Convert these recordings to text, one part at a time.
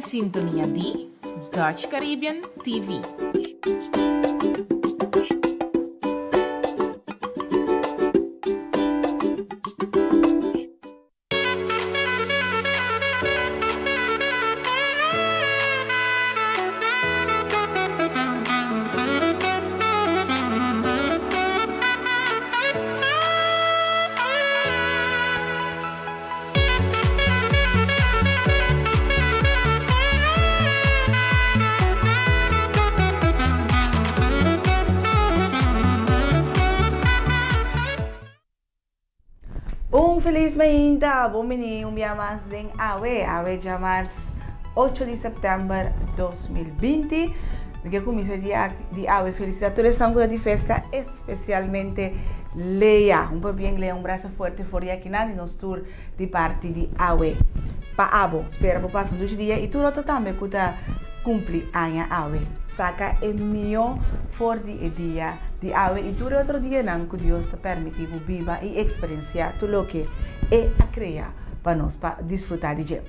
den sintonia di Dutch Caribbean TV. Un felis mainta! Bon bini un bia mas den Awe, awe djamars ocho di september 2020. Mi ke kuminsa dia di awe felisita tur esnan ku ta di festa, espesialmente Lea. Un pabien Lea, un brasa fuerte for di akinan di nos tur di parti di Awe pa abo. Spera bo pasa un dushi dia i tur otro tambe ku ta kumpli aña awe. Saka e mihó for di e dia di awe i tur e otro dianan ku Dios ta permití bo biba i eksperensiá tur loke E a krea pa nos pa disfrutá di dje.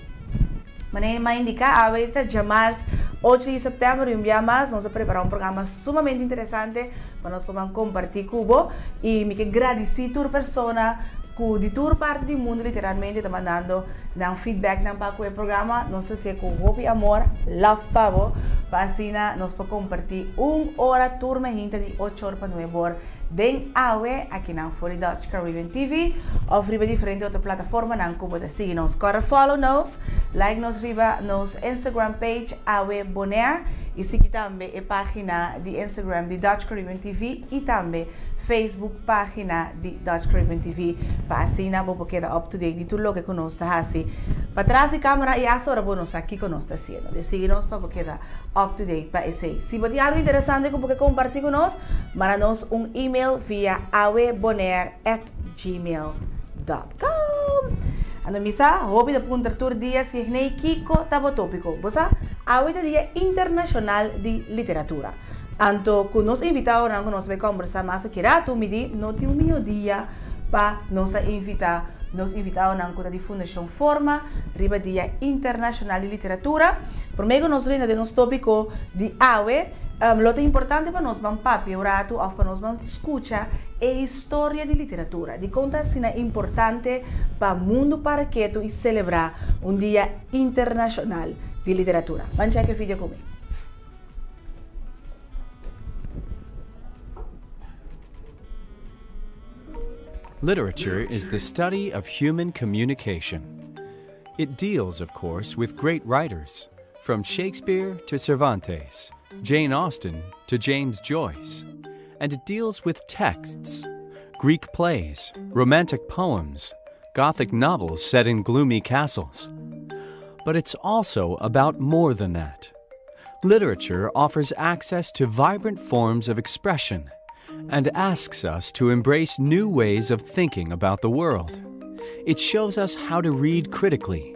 Manera mi a indiká, awe ta djamars ocho di sèptèmber i un bia mas nos a prepará un programa sumamente interesante pa nos por ban kompartí ku bo i mi ke gradisí tur persona ku di tur parti di mundu literalmente ta mandando nan feedbacknan pa ku e programa. Nos ta hasié ku hopi amor, love pa bo, pa asina nos por kompartí un ora tur mejinta di ocho or pa nuebe or den awe akinan for di Dutch Caribbean TV òf riba diferente otro plataformanan ku bo ta sigui nos. Kòrda follow nos, like nos riba nos Instagram page Awe Bonaire i sigui tambe e página di Instagram di Dutch Caribbean TV i tambe Facebook página di Dutch Caribbean TV pa asina bo por keda up to date di tur loke ku nos ta hasi patras di kámara i asta ora bo no sa kiko nos ta hasiendo. Des sigui nos pa bo keda up to date pa esei. Si bo tin algu interesante ku bo ke kompartí ku nos, manda nos un email via awebonair at gmail dot com. Anto mi sa hopi ta puntra tur dia si gnei kiko ta bo tópiko. Bo sa, awe ta dia internashonal di literatura. Anto ku nos invitadonan ku nos bai kòmbersá mas aki ratu, mi di no tin un mihó dia pa nos a invitá nos invitadonan ku ta di Fundashon Forma riba Dia Internashonal di Literatura. Promé ku nos renta den nos tópiko di awe, lo ta importante pa nos ban papia un ratu òf pa nos ban skucha e historia di literatura. Dikon ta asina importante pa mundu para ketu i selebrá un Dia Internashonal di Literatura? Ban chèk e video ku mi. Literature is the study of human communication. It deals, of course, with great writers, from Shakespeare to Cervantes, Jane Austen to James Joyce. And it deals with texts, Greek plays, romantic poems, Gothic novels set in gloomy castles. But it's also about more than that. Literature offers access to vibrant forms of expression and asks us to embrace new ways of thinking about the world. It shows us how to read critically,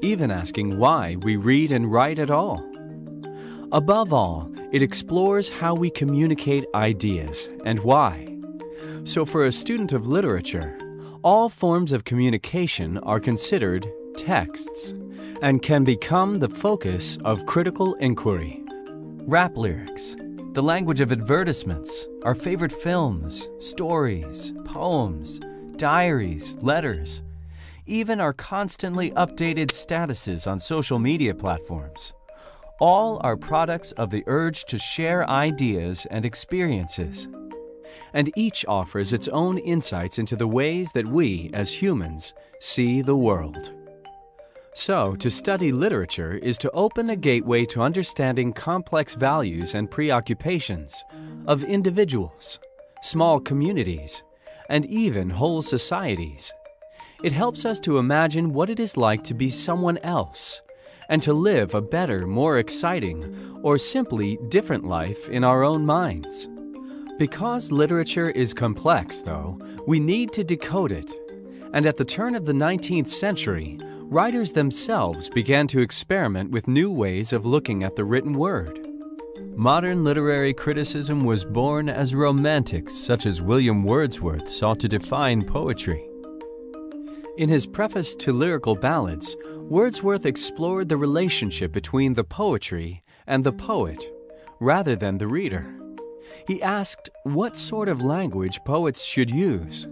even asking why we read and write at all. Above all, it explores how we communicate ideas and why. So, for a student of literature, all forms of communication are considered texts and can become the focus of critical inquiry. Rap lyrics, the language of advertisements, our favorite films, stories, poems, diaries, letters, even our constantly updated statuses on social media platforms. All are products of the urge to share ideas and experiences. And each offers its own insights into the ways that we, as humans, see the world. So, to study literature is to open a gateway to understanding complex values and preoccupations of individuals, small communities, and even whole societies. It helps us to imagine what it is like to be someone else and to live a better, more exciting, or simply different life in our own minds. Because literature is complex, though, we need to decode it. And at the turn of the 19th century, writers themselves began to experiment with new ways of looking at the written word. Modern literary criticism was born as romantics such as William Wordsworth sought to define poetry. In his preface to Lyrical Ballads, Wordsworth explored the relationship between the poetry and the poet, rather than the reader. He asked what sort of language poets should use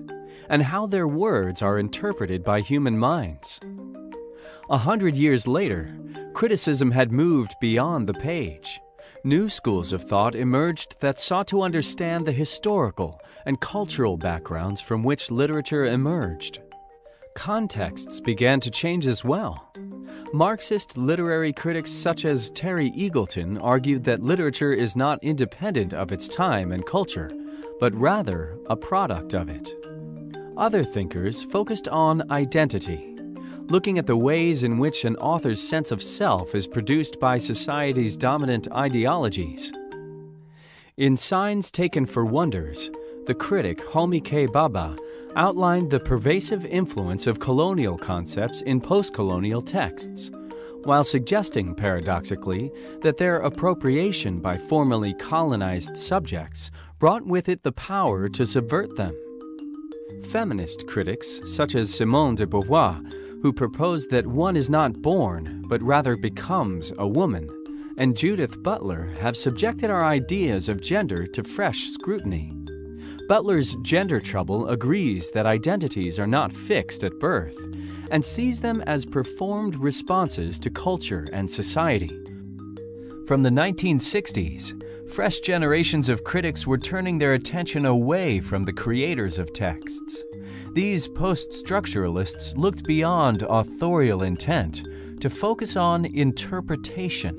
and how their words are interpreted by human minds. 100 years later, criticism had moved beyond the page. New schools of thought emerged that sought to understand the historical and cultural backgrounds from which literature emerged. Contexts began to change as well. Marxist literary critics such as Terry Eagleton argued that literature is not independent of its time and culture, but rather a product of it. Other thinkers focused on identity, looking at the ways in which an author's sense of self is produced by society's dominant ideologies. In Signs Taken for Wonders, the critic Homi K. Bhabha outlined the pervasive influence of colonial concepts in post-colonial texts, while suggesting, paradoxically, that their appropriation by formerly colonized subjects brought with it the power to subvert them. Feminist critics, such as Simone de Beauvoir, who proposed that one is not born, but rather becomes a woman, and Judith Butler have subjected our ideas of gender to fresh scrutiny. Butler's Gender Trouble agrees that identities are not fixed at birth and sees them as performed responses to culture and society. From the 1960s, fresh generations of critics were turning their attention away from the creators of texts. These post-structuralists looked beyond authorial intent to focus on interpretation.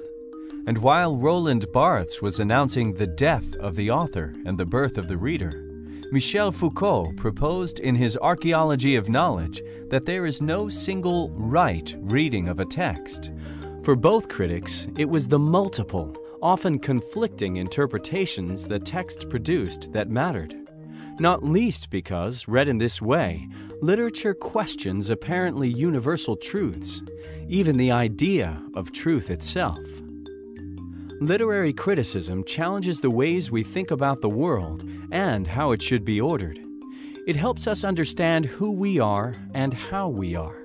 And while Roland Barthes was announcing the death of the author and the birth of the reader, Michel Foucault proposed in his Archaeology of Knowledge that there is no single right reading of a text. For both critics, it was the multiple, often conflicting interpretations the text produced that mattered. Not least because, read in this way, literature questions apparently universal truths, even the idea of truth itself. Literary criticism challenges the ways we think about the world and how it should be ordered. It helps us understand who we are and how we are.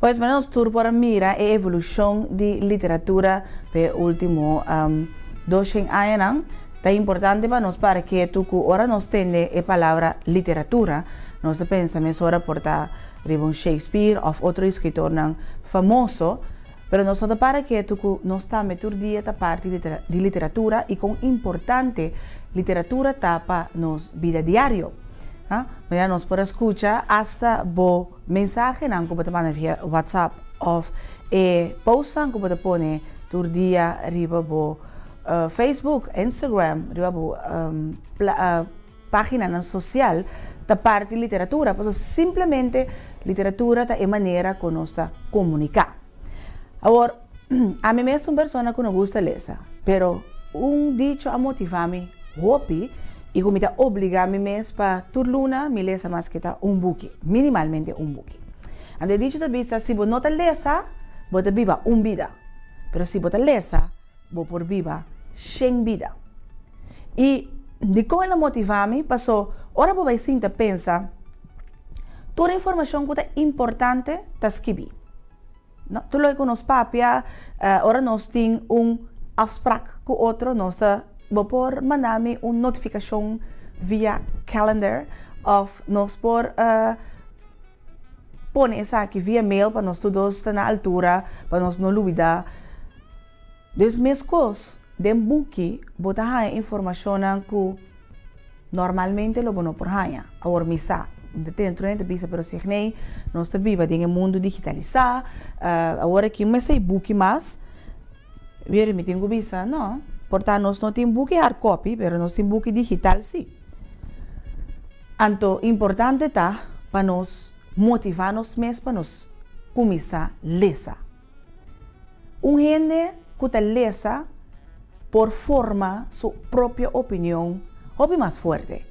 Pues nos tur por mira e evolushon di literatura pa último 200 aña. Ta importante pa nos para ketu ku ora nos tende e palabra literatura, nos ta pensa mesora por ta riba Shakespeare òf otro eskritor famoso, pero nos ta para ketu ku nos tambe tur dia ta parti di literatura i kon importante literatura ta pa nos bida diario. Ah, ma nos por skucha hasta bo mensahe nan ku bo ta manda via WhatsApp òf e post nan ku bo ta pone tur dia riba bo Facebook, Instagram, riba bo página nan sosial, ta parti literatura, paso simplemente literatura ta e manera ku nos ta komuniká. Awor, ami mes ta un persona ku no gusta lesa, pero un dicho a motivá mi hopi i ku mi ta obligá mi mes pa tur luna mi lesa maske ta un buki, minimalmente un buki. Anto e dicho ta bisa: si bo no ta lesa, bo ta biba un bida. Pero si bo ta lesa, bo por biba 100 bida. I dikon el a motivá mi, paso ora bo bai sinta pensa, tur informashon ku ta importante ta skibí. No, tur loke nos papia, ora nos tin un afspraak ku otro, nos ta, bo por manda mi un notifikashon via calendar òf nos por pone esaki via mail pa nos tur dos ta na altura, pa nos no lubidá. Dus meskos, den buki, bo ta haña informashon ku normalmente lo bo no por haña. Awor mi sa, dentro di bisa, pero si nee, nos ta biba den un mundu digitalisá, awor aki no mester buki mas, weer mi tin ku bisa, no, por tantu nos no tin buki hard copy, pero nos tin buki digital sí. Anto, importante ta pa nos motivá nos mes pa nos kuminsá lesa. Un hende ku ta lesa por forma su propio opinion hopi mas fuerte.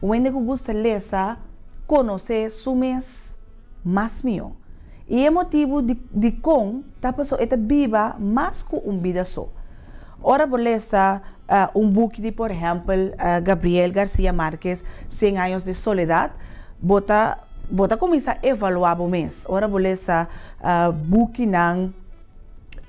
Un hende ku gusta lesa konosé su mes mas mihó. I e motibu di kon ta paso e ta biba mas ku un bida so. Ora bo lesa un buki di, por ehèmpel, Gabriel García Márquez, 100 años de soledad, bo ta Bo ta kuminsá evaluá bo mes ora bo lesa bukinan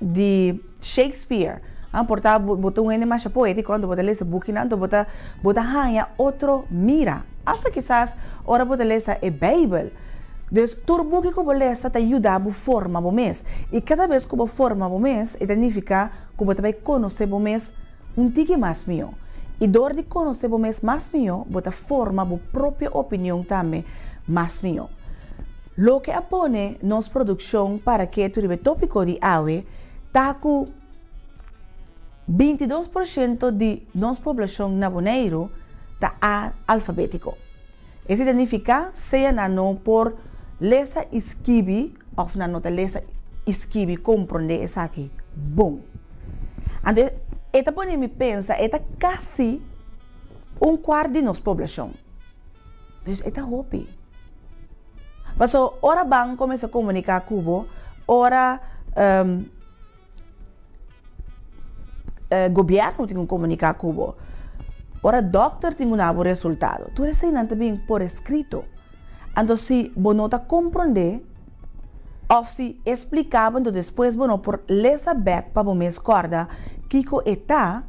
di Shakespeare. Por ta bo ta un hende masha poétiko, anto bo ta lesa bukinan, anto bo ta bo ta haña otro mira. Asta kisas ora bo ta lesa e Beibel. Dus tur buki ku bo lesa ta yuda bo forma bo mes. I kada bes ku bo forma bo mes, e ta nifiká ku bo ta bai konosé bo mes un tiki mas mihó. I dor di konosé bo mes mas mihó, bo ta forma bo propio opinion tambe mas mihó. Loke a pone nos produkshon para ketu riba e tópiko di awe ta ku 22% di nos poblashon na Boneiru ta alfabétiko. Esei ta nifiká sea nan no por lesa i skibi òf nan no ta lesa i skibi komprondé esaki bon. Anto e ta pone mi pensa e ta kasi un kuart di nos poblashon. Dus e ta hopi. Paso ora ban kuminsá komuniká ku bo, ora gobièrnu tin ku komuniká ku bo, ora dòkter tin ku duna bo resultado, tur eseinan ta bin por eskrito. Anto si bo no ta komprondé òf si e spliká bo anto despues bo no por lesa bèk pa bo mes kòrda kiko e ta,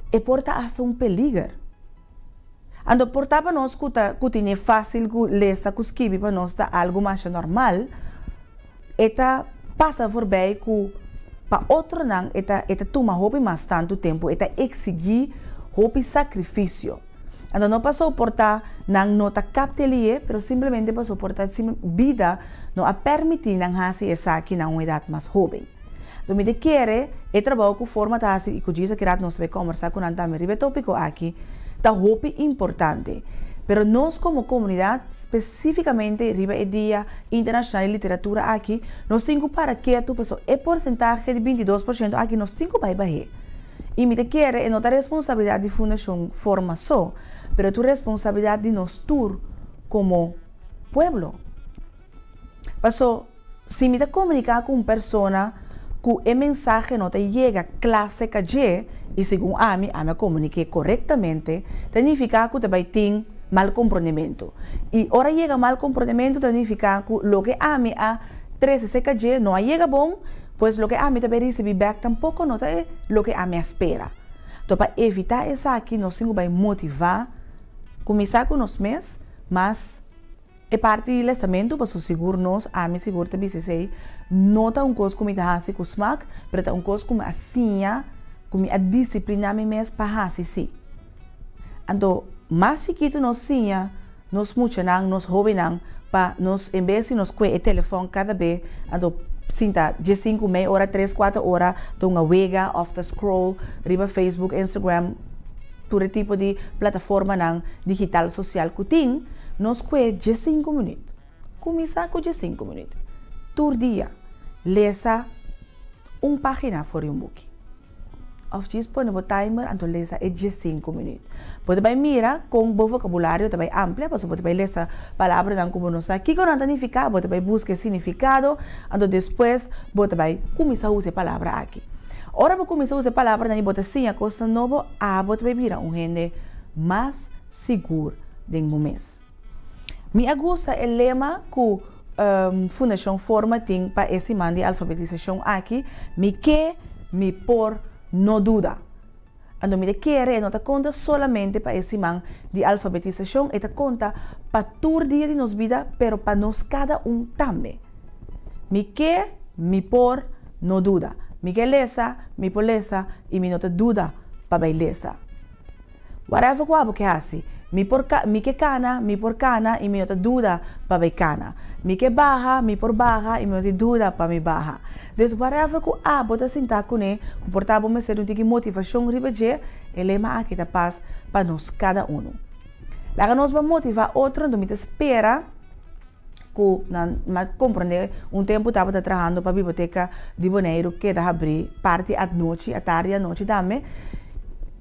e por ta asta un peliger. Anto por ta pa nos ku ta ku tene fásil ku lesa ku skibi pa nos ta algu masha normal, e ta pasa voorbij ku pa otronan e ta e ta tuma hopi mas tantu tempu, e ta eksigí hopi sakrifisio. Anto no paso por ta nan no ta kapta e lié, pero simplemente paso por ta bida no a permití nan hasi esaki na un edat mas hóben. Anto mi ta kere e trabou ku Forma ta hasi i ku Djis aki rat nos ta bai kòmbersá ku nan tambe riba e tópiko aki ta hopi importante. Pero nos komo komunidat, spesífikamente riba e Dia Internashonal di Literatura aki, nos tin ku para ketu pasobra e porsentahe di 22% aki nos tin ku bai bah'é. I mi ta kere e no ta responsabilidat di Fundashon Forma so, pero e ta un responsabilidat di nos tur komo pueblo. Paso, si mi ta komuniká ku un persona ku e mensahe no ta yega kla serka dje, i segun ami, ami a komunik'é korektamente, ta nifiká ku ta bai tin mal komprondementu. I ora yega mal komprondementu ta nifiká ku loke ami a trese serka dje no a yega bon, pues loke ami ta bai risibí bèk tampoko no ta e loke ami a spera. Anto pa evitá esaki nos tin ku bai motivá, kuminsá ku nos mes, mas. E parti di lesamentu paso sigur nos, ami sigur ta bisa esei, no ta un kos ku mi ta hasi ku smak, pero ta un kos ku mi a siña, ku mi a disipliná mi mes pa hasi sí. Anto, mas chikitu nos siña nos muchanan, nos hóbennan, pa nos en bes di nos kue e telefòn kada be, anto sinta diesinku, mei ora, tres, kuater ora ta hunga wega òf ta scroll riba Facebook, Instagram, Tur e tipo di plataformanan digital sosial ku tin, nos kue 15 minüt. Kuminsá ku 15 minüt. Tur dia, lesa un página for di un buki. Òf djis pone bo timer anto lesa e 15 minüt. Bo ta bai mira kon bo vokabulario ta bai amplia, pasobra bo ta bai lesa palabranan ku bo no sa kiko nan ta nifiká, bo ta bai buska e signifikado, anto despues bo ta bai kuminsá usa e palabra aki. Ora bo kuminsá usa e palabranan i bo ta siña kosnan nobo, abo ta bai bira un hende mas sigur den bo mes. Mi a gusta e lema ku Fundashon Forma tin pa e siman di alfabetisashon aki, Mi ke, mi por, no duda. Anto mi ta kere e no ta konta solamente pa e siman di alfabetisashon, e ta konta pa tur dia di nos bida, pero pa nos kada un tambe. Mi ke, mi por, no duda. Mi ke lesa, mi por lesa i mi no ta duda pa bai lesa. Whatever ku abo ke hasi, mi por ka, mi ke kana, mi por kana i mi no ta duda pa bai kana. Mi ke baha, mi por baha i mi no tin duda pa mi baha. Dus whatever ku abo ta sinta kuné, ku por ta bo mester di un tiki motivashon riba dje, e lema aki ta pas pa nos kada unu. Laga nos ban motivá otro, anto mi ta spera ku nan a komprondé un tempu tabata trahando pa biblioteka di Boneiru keda habrí parti anochi, atardi anochi tambe.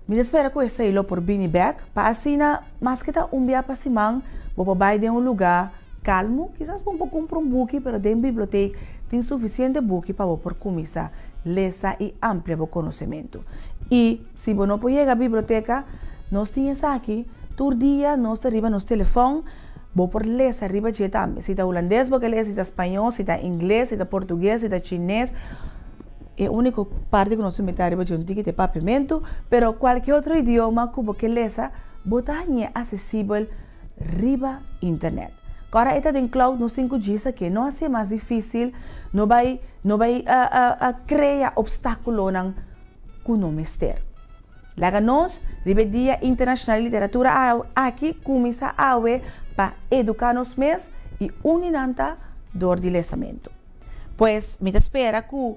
Mi ta spera ku esei lo por bini bèk pa asina maske ta un bia pa siman bo por bai den un lugá kalmu, kisas bo por kumpra un buki pero den bibliotek tin sufisiente buki pa bo por kuminsá lesa i amplia bo konosementu. I si bo no por yega biblioteka, nos tin esaki tur dia nos ta riba nos telefòn. Bo por lesa riba dje tambe. Si ta hulandes bo ke lesa, si ta spañó, si ta ingles, si ta portugues, si ta chines. E úniko parti ku nos ta mete riba dje un tiki ta e papiamentu, pero kualke otro idioma ku bo ke lesa, bo ta hañ'é asesibel riba internet. Kòrda e ta den cloud, nos tin ku djis akí. No hasié mas difísil, no bai no bai krea opstákulonan ku no mester. Laga nos, riba e Dia Internashonal di Literatura aki, kuminsá awe pa eduká nos mes i uni nan ta dor di lesamentu. Pues, mi ta spera ku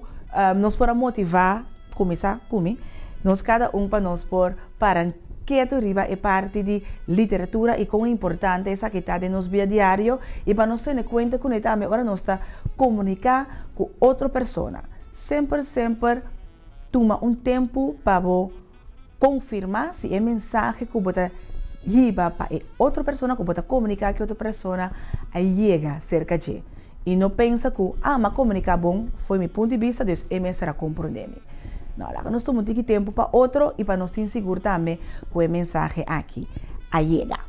nos por a motivá, kuminsá ku mi, nos kada un pa nos por para ketu riba e parti di literatura i kon importante esaki ta den nos bida diario i pa nos tene kuenta kuné tambe ora nos ta komuniká ku otro persona. Semper, semper. Tuma un tempu pa bo konfirmá si e mensahe ku bo ta hiba pa e otro persona, ku bo ta komuniká ku e otro persona, a yega serka dje. I no pensa ku, ah, m'a komuniká bon, fo'i mi punto di bista, dus e mester a komprondé mi. No, laga nos tuma un tiki tempu pa otro i pa nos tin sigur tambe ku e mensahe aki a yega.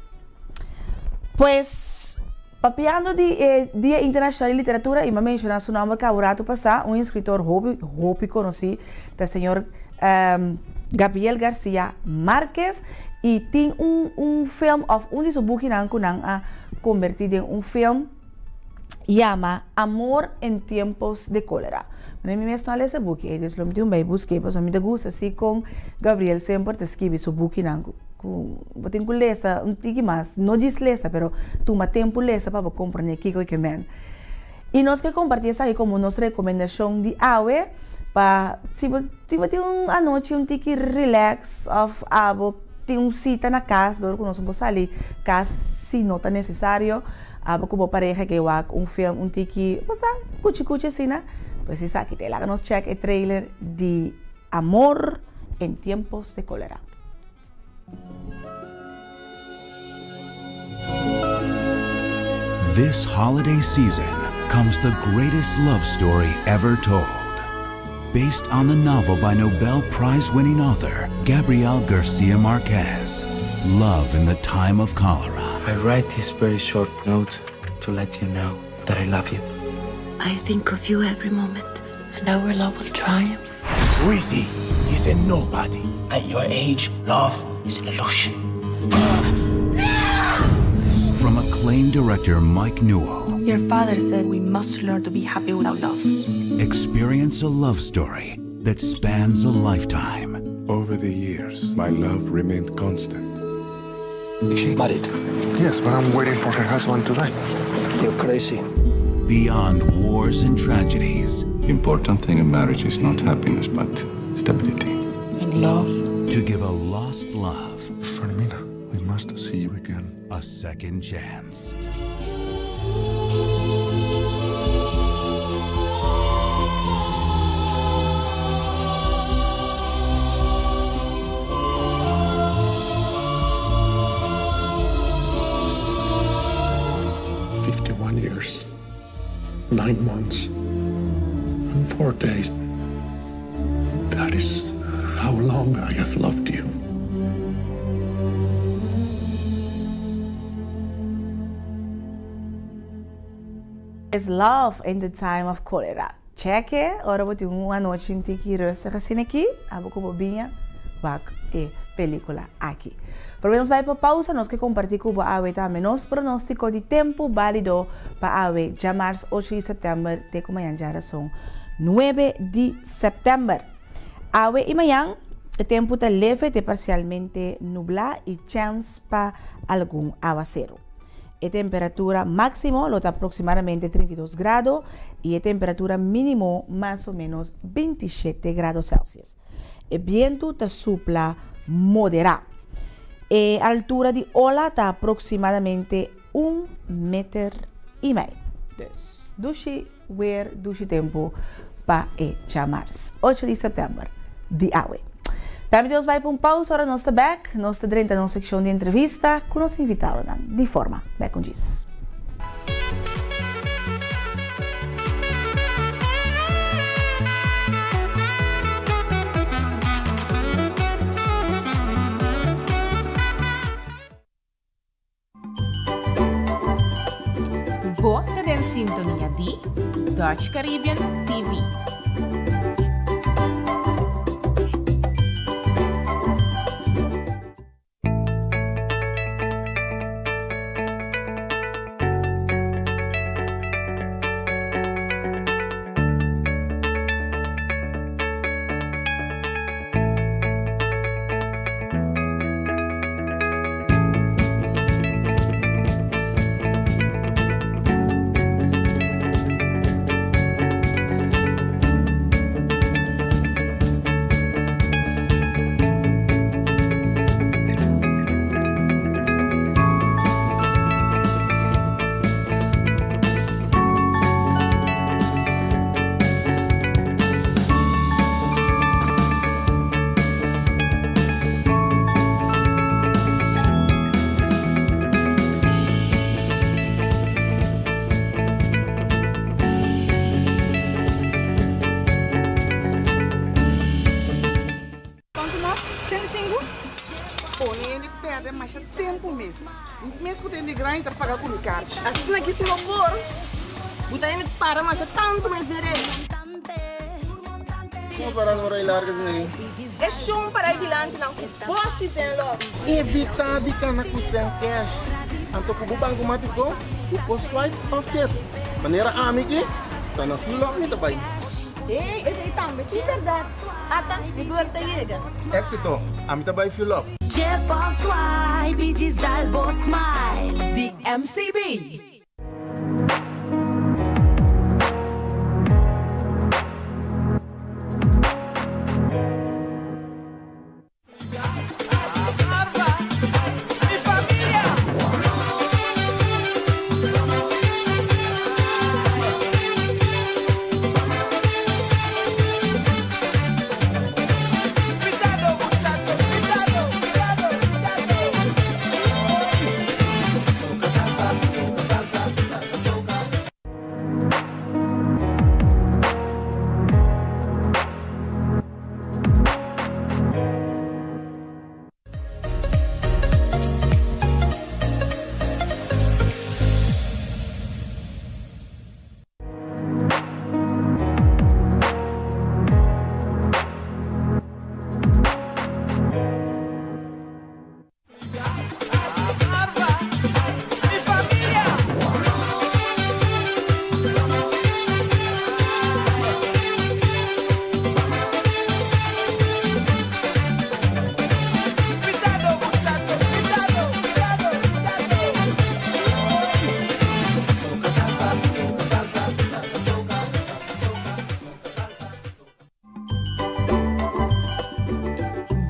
Pues. Papiando di e Dia Internashonal di Literatura i m'a menshoná su nòmber kaba un ratu pasá, un eskritor hopi hopi konosí ta señor Gabriel Garcia Marquez i tin un un film òf un di su bukinan ku nan a kombertí den un film yama Amor en tiempos de cólera. Mi mes no a lesa e buki ei, dus lo mi tin un bai busk'é pasobra mi ta gusta si kon Gabriel semper ta skibi su bukinan. Ku bo tin ku lesa un tiki mas, no djis lesa pero tuma tempu lesa pa bo komprendé kiko ke men. I nos ke kompartí esaki komo nos rekomendashon di awe pa si bo si bo tin un anochi un tiki rilèks òf abo tin un sita na kas dor ku nos no por sali kas si no ta nesesario abo ku bo pareha ke wak un film un tiki bo sa kuchi kuchi asina pues esaki ta e laga nos chèk e trailer di Amor en tiempos de cólera. This holiday season comes the greatest love story ever told. Based on the novel by Nobel Prize winning author Gabriel Garcia Marquez, Love in the Time of Cholera. I write this very short note to let you know that I love you. I think of you every moment, and our love will triumph. Who is he? He's a nobody. At your age, love is an illusion. From acclaimed director Mike Newell. Your father said we must learn to be happy without love. Experience a love story that spans a lifetime. Over the years, my love remained constant. Is she married? Yes, but I'm waiting for her husband to die. You're crazy. Beyond wars and tragedies. The important thing in marriage is not happiness, but stability. And love. To give a lost love. Fermina, we must see you again. A second chance. 51 years, 9 months, and 4 days. That is how long I have loved you. Is love in the time of cholera. Check e ora bo tin un anochi un tiki rustig asina aki, abo ku bo biña wak e pelikula aki. Prome nos bai pa pausa nos ke komparti ku bo awe tambe nos pronostiko di tempu balido pa awe djamars ocho di sèptèmber te ku mañan djarason nuebe di sèptèmber. Awe i mañan e tempu ta leve te parsialmente nublá i chèns pa algun awaseru. E temperatura máksimo lo ta aproksimadamente 32 grado i e temperatura mínimo mas o ménos 27 grado Celsius. E bientu ta supla moderá. E altura di ola ta aproksimadamente un meter i mei. Dus, dushi weer, dushi tempu pa e djamars, ocho di sèptèmber di awe. Permiti nos bai pa un pausa, ora nos ta bèk, nos ta drenta nos sekshon di entrevista ku nos invitadonan di forma. Bèk un djis. Bo ta den sintonia di Dutch Caribbean TV. Cuantu mas? 85? Pone hende perde masha tempu mes. Mes ku ta hende grandi ta paga ku mi karchi. Asina ki si bo por, bo ta hende para masha tantu mes den rei. Kuma para no rei larga asina aki? E shon para e dilanti nan ku boshi den los. Evitá di kana ku sèn kèsh. Anto ku bo bankomatiko, bo por swipe òf chip. Manera ami ki ta na Fuel-Up mi ta bai. Hey, esei tambe tin bèrdat. Ata, mi buer ta yega. Éxito! Ami ta bai Fuel Up. Chip of swipe i djis dal bo smile di MCB.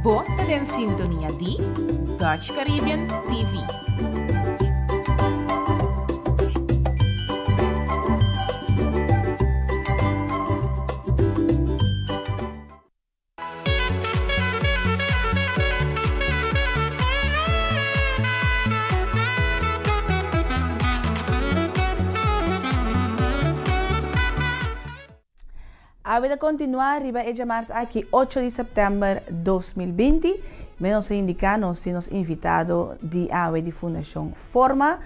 Bo ta den sintonia di Dutch Caribbean TV. Awe ta kontinuá riba e djamars aki ocho di sèptèmber 2020. Mi nos a indiká nos tin nos invitado di awe di Fundashon Forma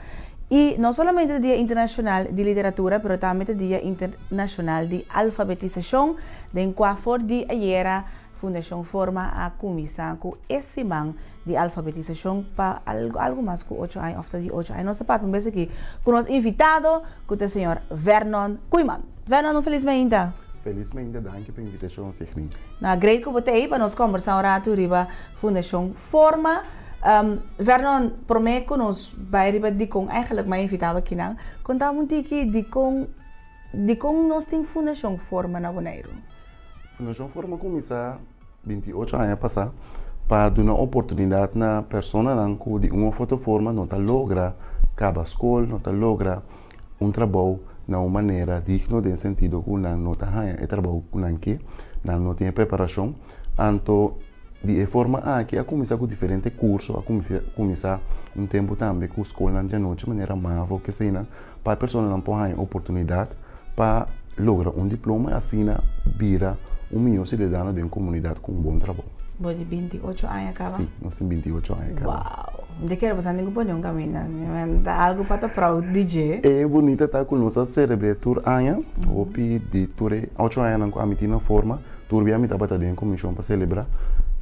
i no solamente ta Dia Internashonal di Literatura pero tambe ta Dia Internashonal di Alfabetisashon den kua for di ayera Fundashon Forma a kuminsá ku e siman di alfabetisashon pa algu mas ku ocho aña òf ta di ocho aña. Nos ta papia un bes aki ku nos invitado ku ta señor Vernon Koeiman. Vernon un felis mainta. Felis mainta, danki pa invitashon Signy. Na great ku bo ta ei pa nos kombersá un ratu riba Fundashon Forma. Vernon, promé ku nos bai riba dikon eigenlijk mi a invitá bo akinan, konta un tiki dikon dikon nos tin Fundashon Forma na Boneiru. Fundashon Forma kuminsá 28 aña pasá pa duna oportunidat na personanan ku di un òf otro forma no ta logra kaba skol, no ta logra un trabou na un manera digno den sentido ku nan no ta haña e trabou ku nan ke, nan no tin e preparashon. Anto di e forma aki a kuminsá ku diferente kurso, a kuminsá un tempu tambe ku skolnan djanochi manera mavo keseinan pa e personanan por haña oportunidat pa logra un diploma y asina bira un mihó ciudadano den comunidad cu un bon trabou. Bo di 28 aña caba? Sí, nos tin 28 aña caba. Wow! Mi ta kere boso tin ku pone un kaminda. Ta algu pa ta proud di dje. E bunita ta ku nos a selebr'é tur aña. Hopi di tur e ocho añanan ku ami tin na forma, tur bia mi tabata den komishon pa selebrá.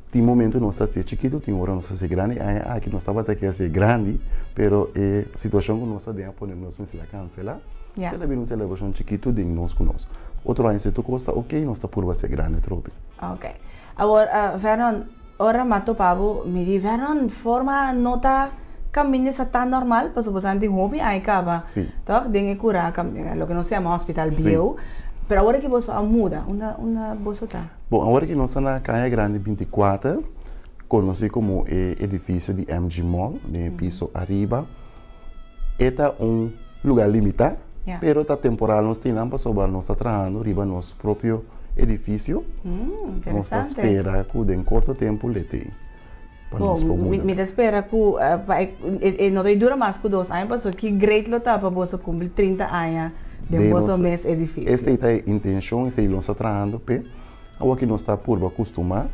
Tin momento nos ta hasié chikitu, tin ora nos ta hasié grandi. E aña aki nos tabata ke hasié grandi, pero e situashon ku nos ta den a pone nos mester a kanselá. Kel a bira un selebrashon chikitu den nos ku nos. Otro aña si tur kos ta oke, nos ta purba hasié grandi atrobe. Oke. Awor, Vernon, ora m'a topa bo, mi di, Vernon, forma no ta caminda sa tan normal, pasobra boso a tin hopi aña caba, toch, den e cura, loke nos ta yama hospital bieu, pero awor aki boso a muda, unda, unda boso ta? Bon, awor aki nos ta na Kaya Grandi 24, conoci como e edificio di MG Mall, den e piso ariba. E ta un lugar limita, pero ta temporal nos tin nan pasobra nos ta trahando riba nos propio edificio. Nos ta spera cu den corto tempo le tei pa nos por muda. Mi ta spera cu pa e no ta dura mas cu dos aña pasobra ki great lo ta pa boso cumpli 30 aña den boso mes edificio. Esey ta e intencion, esey nos ta trahando p'e. Awor ki nos ta purba custuma,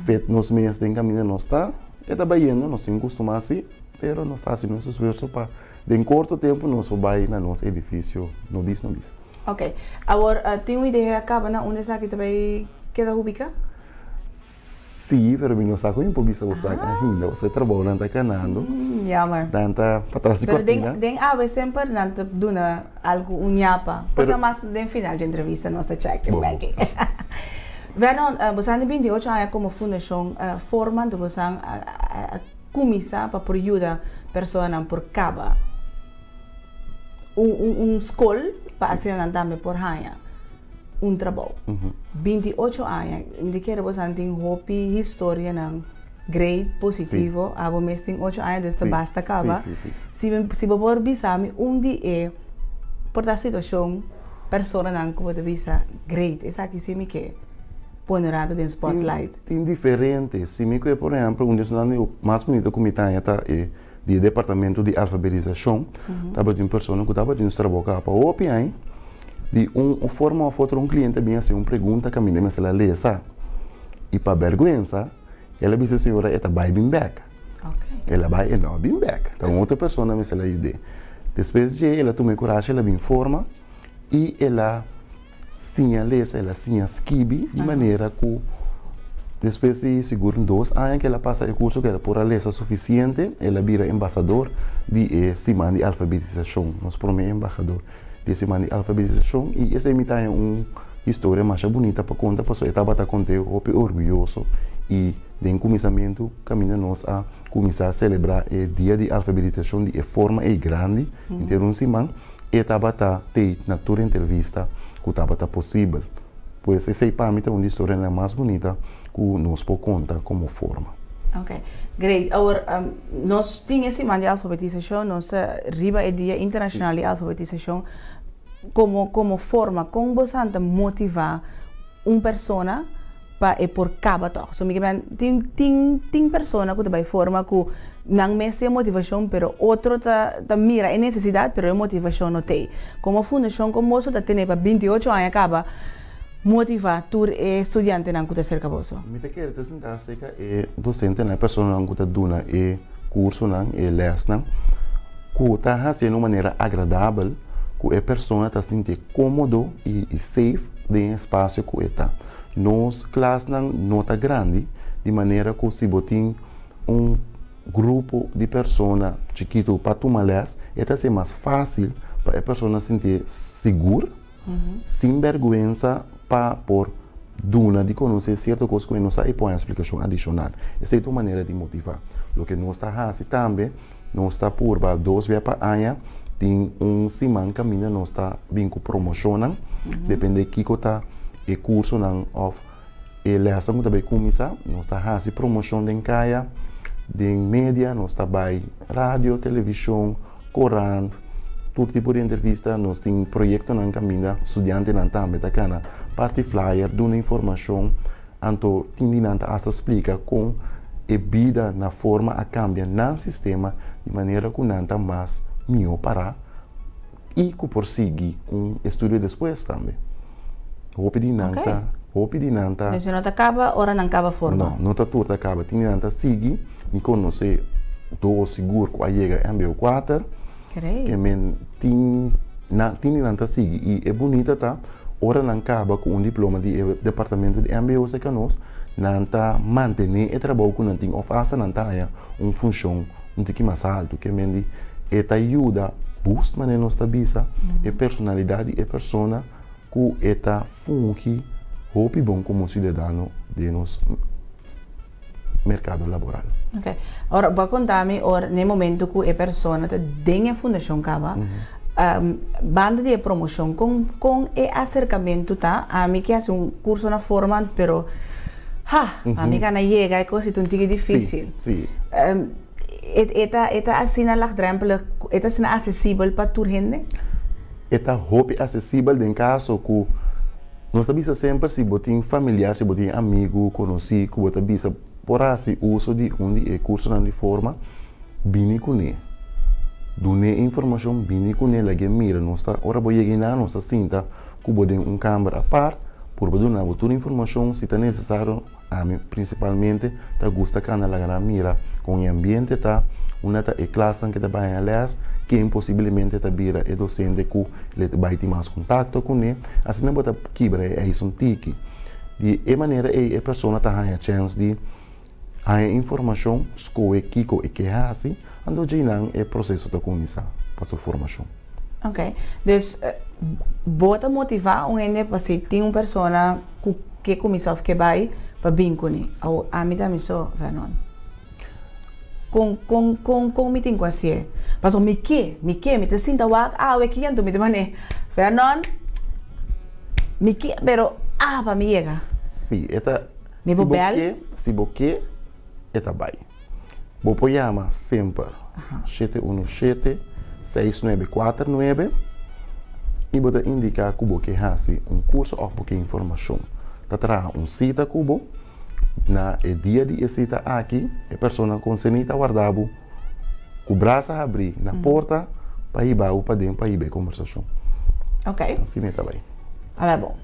fet nos mes den caminda nos ta, e ta bayendo, nos tin custuma asi. Pero nos ta hasi nos esfuerso pa den korto tempu nos por bai na nos edifisio nobis nobis. Ok. Awor, tin un idea kaba na unda esaki ta bai keda ubika? Sí, pero mi no sa kon mi por bisa bo sa ainda. Pasobra e trabounan ta kanando. Jammer. Nan ta patras di kortina. Pero den awe semper nan ta duna algu, un ñapa. Por ta mas den final dje entrevista nos ta check bek. Vernon, bo sa di 28 aña komo fundashon forma, anto bo sa a Kuminsá pa por yuda personanan por kaba un un un skol pa asina nan tambe por haña un trabou. 28 aña, mi ta kere boso nan tin hopi historianan great, positivo, abo mes tin ocho aña dus ta basta kaba. Si si bo por bisa mi un di e por ta situashon personanan ku bo ta bisa great esaki si mi ke pone un rato den spotlight. Tin diferente. Si mi kue por ehempel un di esnan di mas bunita ku mi ta haña ta e di e departamento di alfabetisashon. Tabatin un persona ku tabatin su trabou kaba pa hopi aña. Di un forma òf otro un kliente a bin hasi un pregunta kaminda mester a lesa. I pa bèrgwensa el a bisa e señora e ta bai bin bèk. El a bai e no a bin bèk. Ta un otro persona mester a yud'é. Despues dje el a tuma e kurashi el a bin forma i el a. Siña lesa, el a siña skibi di manera ku despues di sigur un dos aña ku el a pasa e kurso ku el a por a lesa sufisiente, el a bira embasador di e siman di alfabetisashon, nos promé embahador di e siman di alfabetisashon i esei mi ta haña un historia masha bunita pa konta pasobra e tabata kont'é hopi orguyoso i den kuminsamentu kaminda nos a kuminsá selebrá e dia di alfabetisashon di e forma ei grandi henter un siman. E tabata tei na tur entrevista ku tabata posibel. Pues esei pa mi ta un di storianan mas bunita ku nos por konta komo forma. Ok, great. Awor, nos tin e siman di alfabetisashon, nos ta riba e dia internashonal di alfabetisashon. Komo komo forma, kon bosan ta motivá un persona pa e por kaba tòg. So mi ke men tin tin tin persona ku ta bai forma ku nan mes tin e motivashon pero otro ta ta mira e nesesidat pero e motivashon no t'ei. Komo fundashon kon boso ta tene pa 28 aña kaba motivá tur e studiantenan ku ta serka boso? Mi ta kere ta sinta aserka e dosentenan, e personanan ku ta duna e kursonan, e lèsnan, ku ta hasié na un manera agradabel ku e persona ta sintié kómodo i safe den e espasio ku e ta. Nos klasnan no ta grandi, di manera ku si bo tin un grupo di persona chikitu pa tuma lès, e ta hasié mas fásil pa e persona sintié sigur, sin bèrgwensa pa por duna di konosé sierto kos ku e no sa i por haña splikashon adishonal. Esei ta un manera di motivá. Loke nos ta hasi tambe, nos ta purba dos bia pa aña tin un siman kaminda nos ta bin ku promoshonnan, depende kiko ta e kursonan òf e lèsnan ku ta bai kuminsá. Nos ta hasi promoshon den kaya, den media, nos ta bai radio, televishon, korant, tur tipo di entrevista. Nos tin proyektonan kaminda studiantenan tambe ta kana parti flyer, duna informashon. Anto tin di nan ta asta splika kon e bida na forma a kambia nan sistema di manera ku nan ta mas mihó pará i ku por sigui un estudio despues tambe. Hopi di nan ta, hopi di nan ta. Entonces no ta kaba ora nan kaba forma? No, no ta tur ta kaba. Tin di nan ta sigui. Mi konosé. Dos sigur ku a yega mbo kuater. Ke men tin nan tin di nan ta sigui i e bunita ta ora nan kaba ku un diploma di e departamento di mbo serka nos nan ta mantené e trabou ku nan tin òf asta nan ta haña un funshon un tiki mas altu. Ke men di e ta yuda boost manera nos ta bisa e personalidat di e persona ku e ta fungi hopi bon komo siudadano den nos merkado laboral. Ok. Ora, bo a konta mi ora na e momento ku e persona ta den e fundashon kaba, banda di e promoshon, kon kon e aserkamentu ta? Ami ke hasi un kurso na forma, pero ha, pa mi gana yega e kos ta un tiki difisil. Sí, sí. E ta e ta asina lagdrempelig, e ta asina asesibel pa tur hende? E ta hopi asesibel den kaso ku Nos ta bisa semper si bo tin familiar, si bo tin amigu, konosí ku bo ta bisa por hasi uso di un di e kursonan di forma, bini kuné. Dun'é e informashon, bini kuné, lag'é mira. Nos ta, ora bo yega einan nos ta sinta ku bo den un kamber apart, purba duna bo tur informashon si ta nesesario. Ami prinsipalmente ta gusta kanda laga nan mira kon e ambiente ta, unda ta e klasnan ke ta bai haña lès, ken posiblemente ta bira e dosente ku le ta bai tin mas kontakto kuné. Asina bo ta kibra e ijs un tiki. Di e manera ei e persona ta haña chèns di haña informashon, skohe kiko e ke hasi, anto djeinan e proseso ta kuminsá pa su formashon. Ok, dus bo ta motivá un hende pa si tin un persona ku ke kuminsá òf ke bai pa bin kuné. Awo ami ta mi so, Vernon. Kon kon kon kon mi tin ku hasié? Pasobra mi ke, mi ke, mi ta sinta wak awe aki anto mi ta manera, Vernon, mi ke pero ah pa mi yega. Sí, e ta, Mi si bo bo bèl? ke, si bo ke, e ta bai. Bo por yama semper 717 6949 i bo ta indiká ku bo ke hasi un kurso òf bo ke informashon. Ta traha un sita ku bo. Na e dia di e sita aki e persona konserní ta warda bo ku brasa habrí na porta pa hiba bo paden pa hiba e kombersashon. Asina e ta bai. A ber bon.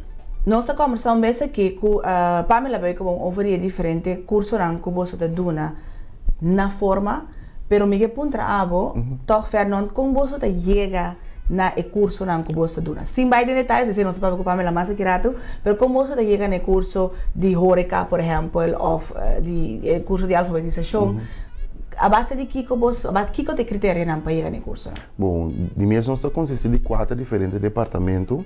Nos ta kombersá un bes aki ku Pamela Beukenboom over di e diferente kursonan ku boso ta duna na forma, pero mi ke puntra abo tòg Vernon kon boso ta yega na e kursonan ku boso ta duna. Sin bai den detaye, esei nos ta papia ku Pamela mas aki ratu, pero kon boso ta yega na e kurso di horeka por ehèmpel òf di e kurso di alfabetisashon, a base di kiko boso, kiko ta e kriterianan pa yega na e kursonan? Bon, di mes nos ta konsistí di kuater diferente departamentu.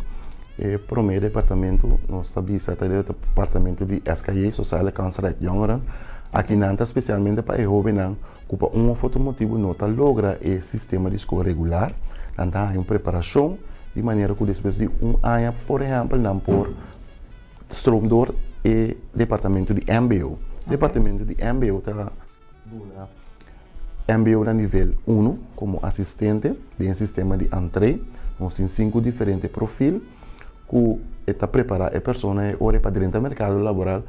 E promé departamentu nos ta bisa ta e departamentu di SKJ, Sociale Kansrijk Jongeren. Aki nan ta spesialmente pa e hóbennan ku pa un òf otro motibu no ta logra e sistema di skol regular. Nan ta haña un preparashon di manera ku despues di un aña, por ehèmpel, nan por stroom door e departamentu di mbo. Departamentu di mbo ta. Duna mbo na nivel unu komo asistente den e sistema di antree. Nos tin sinku diferente profil ku e ta prepará e persona e ora e pa drenta merkado laboral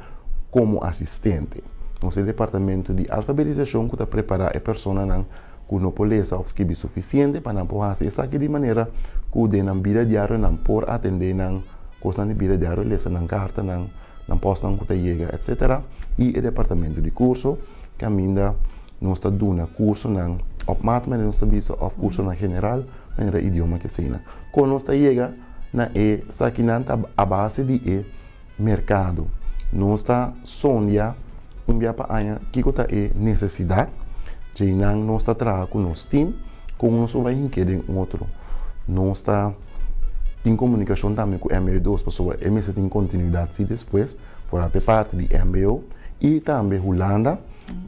komo asistente. Nos tin departamento di alfabetisashon ku ta prepará e personanan ku no por lesa òf skibi sufisiente pa nan por hasi esaki di manera ku den nan bida diario nan por atendé nan kosnan di bida diario, lesa nan kartanan. nan posnan ku ta yega etcetera i e departamento di kurso kaminda nos ta duna kursonan op maat manera nos ta bisa òf kursonan general manera idioma keseinan. Kon nos ta yega na e sakinan ta a base di e merkado. Nos ta sondia un bia pa aña kiko ta e nesesidat djeinan nos ta traha ku nos tim kon nos lo bai hink'é den otro. Nos ta. Tin komunikashon tambe ku mbo dos pasobra e mester tin kontinuidat si despues foral pa e parti di mbo i tambe Hulanda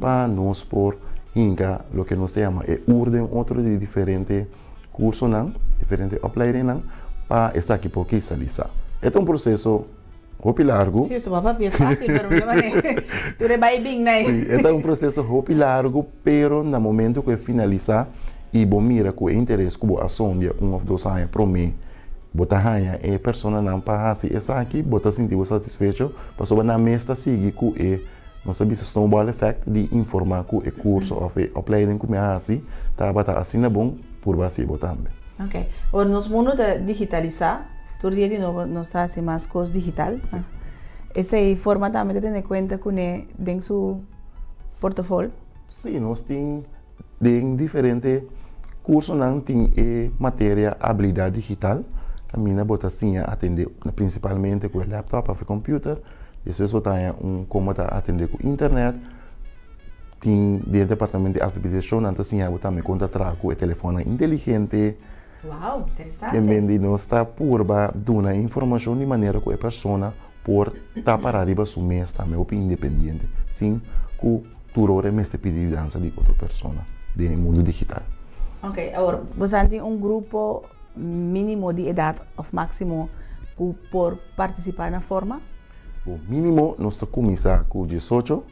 pa nos por hinka loke nos ta yama e ur den otro di diferente kursonan, diferente opleidingnan pa esaki por kristalisá. E ta un proseso hopi largu. Sí, su papá pia fácil, pero mi mane tur e bai bin nai. Sí, e ta un proceso hopi largu, pero na momento ku e finalisá i bo mira ku e interes ku bo a sondia un òf dos aña promé, bo ta haña e personanan pa hasi esaki, bo ta sinti bo satisfecho pasobra nan mes ta sigui ku e, nos ta bisa snowball effect, di informá ku e kurso òf e opleiding ku mi a hasi tabata asina bon, purba hasi bo tambe. Ok. Ora nos mundu ta digitalisá, tur dia di nobo nos ta hasi mas kos digital. Esei forma tambe ta tene kuenta kuné den su portofol? Sí, nos tin. Den diferente kursonan tin e materia abilidat digital, kaminda bo ta siña atendé prinsipalmente ku e laptop òf e kòmpiuter. Despues bo ta haña un kon bo ta atendé ku internet. Tin den e departamento di alfabetisashon nan ta siña bo tambe kon ta traha ku e telefònnan inteligente. Wow, interesante. En bes di nos ta purba duna informashon di manera ku e persona por ta pará riba su mes tambe hopi independiente sin ku tur ora e mester pidi yudansa di otro persona den e mundu digital. Ok, awor boso tin un grupo mínimo di edat òf máksimo ku por partisipá na forma? Bo mínimo nos ta kuminsá ku diesocho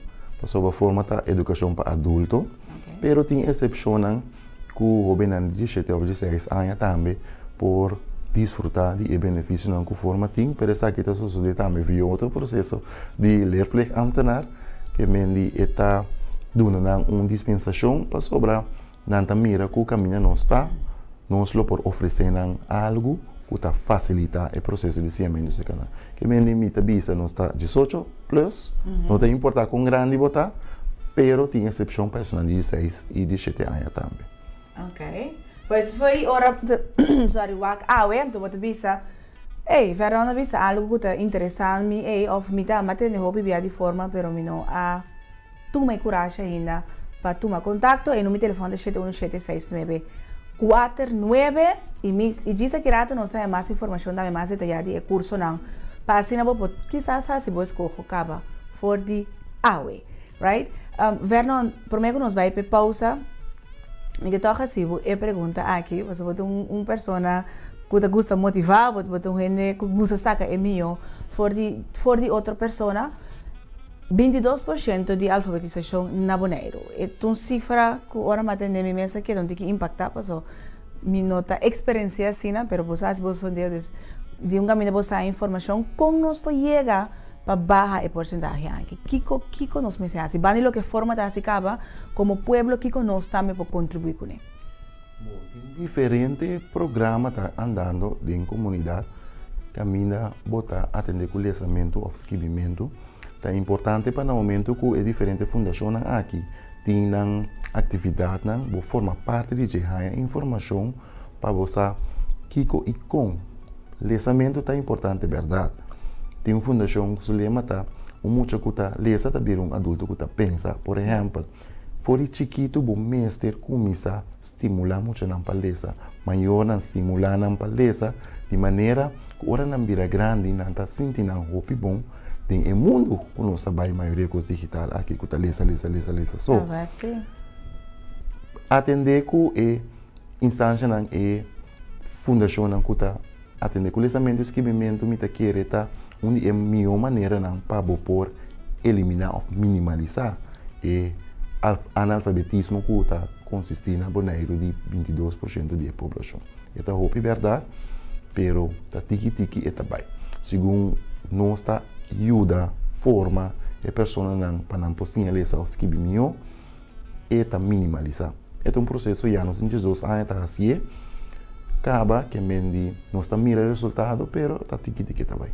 pasobra forma ta edukashon pa adulto, pero tin esepshonnan ku hóbennan di diesshete òf diesseis aña tambe por disfrutá di e benefisionan ku forma tin, pero esaki ta sosodé tambe via otro proseso di leerplichtambtenaar, ke men di e ta duna nan un dispensashon pasobra nan ta mira ku kaminda nos ta, nos lo por ofresé nan algu ku ta fasilitá e proseso di siñamentu serka nan. Ke men di mi ta bisa nos ta diesocho plus, no ta importá kon grandi bo ta, pero tin esepshon pa esunnan di dieseis i diesshete aña tambe. Ok. Pues fo'i ora sorry wak awe anto bo ta bisa ey Vernon a bisa algu ku ta interesá mi ey òf mi ta ama tende hopi bia di forma pero mi no a tuma e kurashi ainda pa tuma kontakto e number di telefòn ta shete unu shete seis nuebe kuater nuebe i mi i djis aki rato nos ta haña mas informashon tambe mas detayá di e kursonan pa asina bo por kisas hasi bo eskoho kaba for di awe right Vernon promé ku nos bai pa e pousa mi ke tòg hasi bo e pregunta aki pasobra bo ta un persona ku ta gusta motivá bo ta un hende ku gusta saka e mihó for di for di otro persona. 22% di alfabetisashon na Boneiru. E ta un sifra ku ora mi a tende mi mes a keda un tiki impaktá paso mi no ta eksperensiá asina, pero bo sa si bo sondeo des di un kaminda bo sa informashon kon nos por yega pa baha e porsentahe aki. Kiko kiko nos mester hasi? Banda di loke forma ta hasi kaba, komo pueblo kiko nos tambe por kontribuí kuné? Bo tin diferente programa ta andando den komunidat kaminda bo ta atendé ku lesamentu òf skibimentu. Ta importante pa na momento ku e diferente fundashonnan aki tin nan aktividatnan bo forma parti di dje, haña informashon pa bo sa kiko i kon. Lesamentu ta importante bèrdat. Tin un fundashon ku su lema ta un mucha ku ta lesa ta bira un adulto ku ta pensa. Por ehèmpel. For di chikitu bo mester kuminsá stimulá muchanan pa lesa. Mayornan stimulá nan pa lesa di manera ku ora nan bira grandi nan ta sinti nan hopi bon den e mundu ku nos ta bai mayoria kos digital aki ku ta lesa lesa lesa lesa so. Atendé ku e instanshanan e fundashonnan ku ta atendé ku lesamentu i skibimentu mi ta kere ta un di e mihó maneranan pa bo por eliminá òf minimalisá e analfabetismo ku ta konsistí na Boneiru di 22% di e poblashon. E ta hopi bèrdat, pero ta tiki tiki e ta bai. Segun nos ta yuda forma e personanan pa nan por siña lesa òf skibi mihó, e ta minimalisá. E ta un proseso ya nos tin diesdos aña ta hasié, kaba ke men di nos ta mira e resultado pero ta tiki tiki ta bai.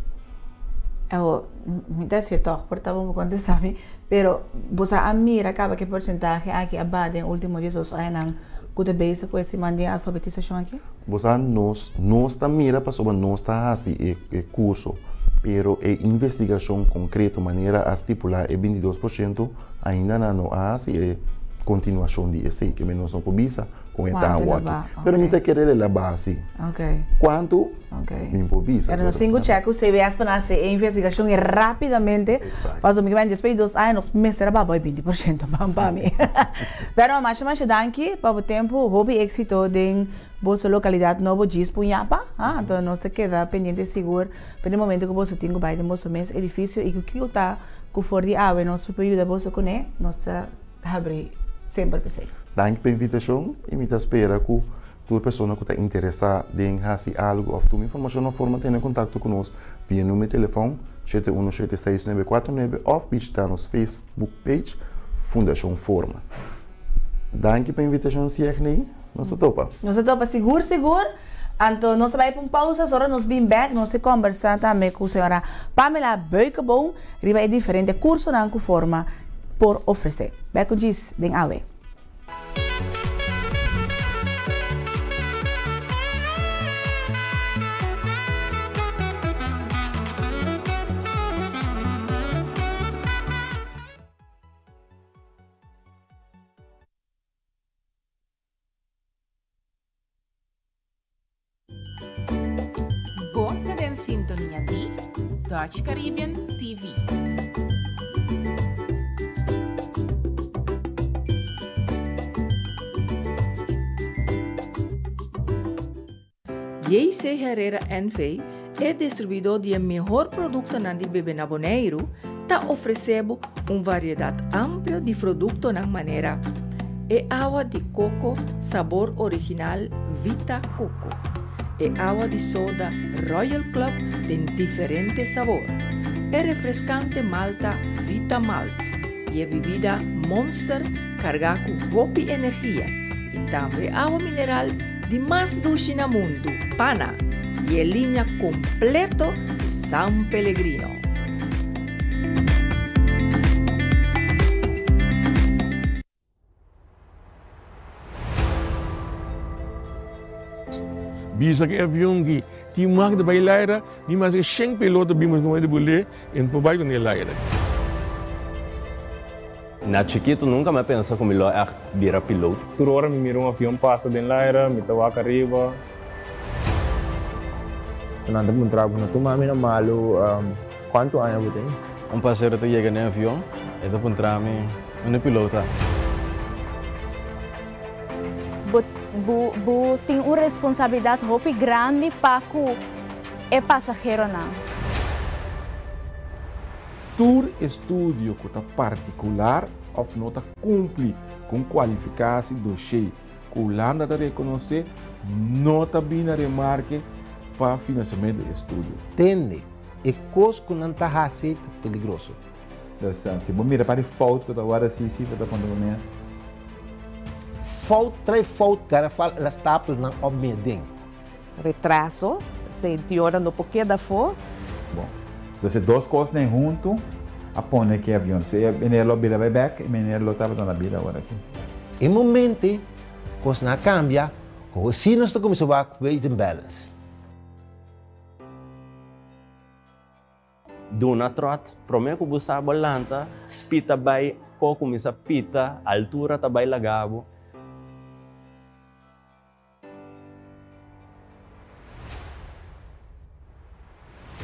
Awo, mi ta hasié tòg por ta bon bo kontestá mi, pero bo sa a mira kaba ke porsentahe aki a baha den último diesdos añanan ku ta bezig ku e siman di alfabetisashon aki? Bo sa nos nos ta mira pasobra nos ta hasi e kurso, pero e investigashon konkreto manera a stipulá e 22% Ainda nan no a hasi e kontinuashon di esei, ke nos no por bisa kon e ta awor aki. Pero mi ta kere el a basi. Kuantu? Mi por bisa. Pero nos tin ku chèk ku CBS pa nan hasi e investigashon i rápidamente, pasobra mi ke despues di dos aña nos mester a baha bai 20% ban pa mi. Pero masha masha danki pa bo tempu, hopi éksito den boso lokalidat nobo Djis Puñapa, anto nos ta keda pendiente sigur pa den momento ku boso tin ku bai den boso mes edifisio i ku kiko ta Ku for di awe nos por yuda boso kuné, nos ta habrí semper p'esei. Danki pa invitashon i mi ta spera ku tur persona ku ta interesá den hasi algu òf tuma informashon òf forma tene kontakto ku nos via number di telefòn 7176949 òf bishitá nos Facebook page Fundashon Forma. Danki pa invitashon Siegney, nos ta topa. Nos ta topa sigur sigur. Anto nos ta bai pa un pausa, sora nos bin bek nos ta kombersa tambe ku señora Pamela Beukeboom riba e diferente kursonan ku Forma por ofresé. Bek ku djis den awe. sintonia di Dutch Caribbean TV. JC Herrera NV. e distribuidó di e mihor produktonan di bebe na Boneiru, ta ofresé bo un variedat amplio di produktonan manera e awa di koko sabor original Vita Coco, e awa di soda Royal Club den diferente sabor, e refreskante malta Vita Malt i e bibida Monster kargá ku hopi energia i tambe awa mineral di mas dushi na mundu, Pana, i e liña kompleto di San Pellegrino. Bisa ku e avion ki tin mag di bai laira, ni maske shen piloto bin mas di bul'é, e no por bai ku ne laira. Na chikitu nunka mi a pensa ku mi lo ègt bira piloot. Tur ora mi mira un avion pasa den laira, mi ta wak ariba. Nan ta puntra bo, no tuma mi na malu, kuantu aña bo tin? Un pasero ta yega den avion, e ta puntra mi, Unda e piloot ta? Bo bo bo tin un responsabilidat hopi grandi pa ku e pasaheronan. Tur estudio ku ta partikular òf no ta kumpli ku un kualifikasi doshé ku Hulanda ta rekonosé no ta bini na remarke pa finansiamentu di estudio. Tende, e kos ku nan ta hasi ta peligroso. Dus si bo mira pa di fout ku ta wòrdu hasi si bo ta konta bo mes. Fout trae fout garafal el a stapel nan op mi e den. Retraso, senti ora no por keda afó. Bon. Dus e dos kosnan huntu a pone ku e avion. Si e meneer lo bira bai bèk, e meneer lo tabata na bida awor aki. E momente kosnan a kambia, hosi nos ta kuminsá wak weight and balance. Duna tròt, promé ku bo sa bo lanta, speed ta bai, ko kuminsá pita, altura ta bai laga bo.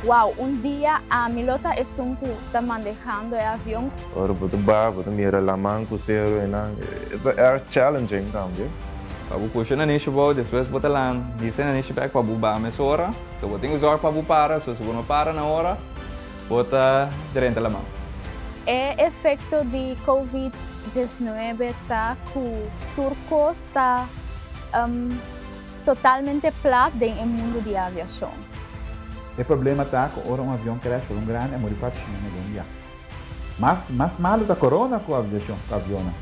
Wow, un dia ami lo ta esun ku ta mandehando e avion. Ora bo ta baha bo ta mira laman ku seru einan, e ta erg challenging tambe. Pa bo pusha nanishi bou, despues bo ta lan hisa e nanishi bek pa bo baha mesora. So bo tin ku zorg pa bo para, so si bo no para na ora, bo ta drenta laman. E efekto di Covid 19 ta ku tur kos ta totalmente plat den e mundu di aviashon. E problema ta ku ora un avion crash for un grandi a muri 400 hende un dia. Mas mas malu ta corona ku aviashon ku avionnan.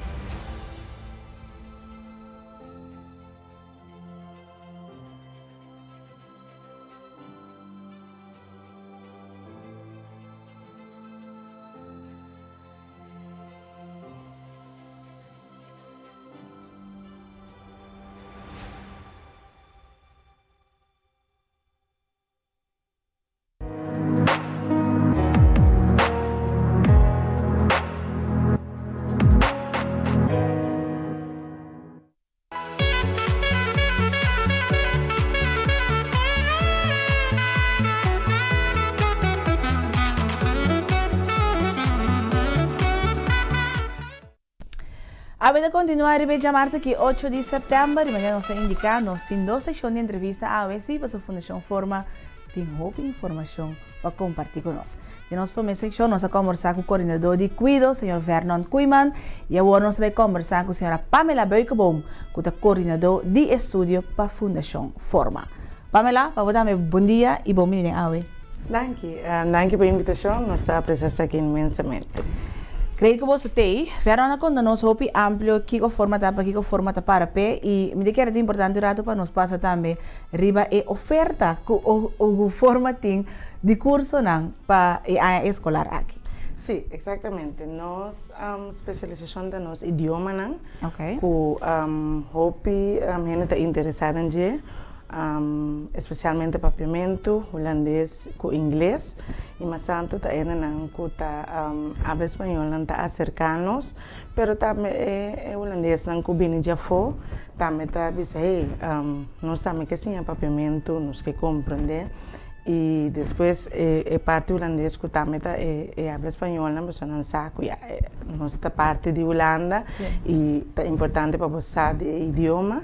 Awe ta kontinuá riba e djamarsa aki ocho di sèptèmber i manera nos a indiká nos tin dos sekshon di entrevista awe sí pasobra Fundashon Forma tin hopi informashon pa kompartí ku nos. Den nos promé sekshon nos a kòmbersá ku koordinadó di kuido señor Vernon Koeiman i awor nos ta bai kòmbersá ku señora Pamela Beukeboom ku ta koordinadó di estudio pa Fundashon Forma. Pamela, pa bo tambe bon dia i bon bini den awe. Danki. Danki pa e invitashon. Nos ta apresia esaki inmensamente. Krei ku boso t'ei. Vernon a konta nos hopi amplio kiko forma ta pa kiko forma ta para p'e i mi ta kere ta importante un ratu pa nos pasa tambe riba e oferta ku ku forma tin di kursonan pa e aña eskolar aki. Sí, eksaktamente. Nos spesialisashon ta nos idiomanan ku hopi hende ta interesá den dje. Especialmente papiamentu, hulandes ku ingles i mas tantu ta hendenan ku ta habla español nan ta aserká nos, pero tambe e hulandesnan ku bini djafó tambe ta bisa hey nos tambe ke siña papiamentu, nos ke komprendé. I despues e parti hulandes ku tambe ta e habla spañolnan pasobra nan sa ku ya nos ta parti di Hulanda i ta importante pa bo sa di e idioma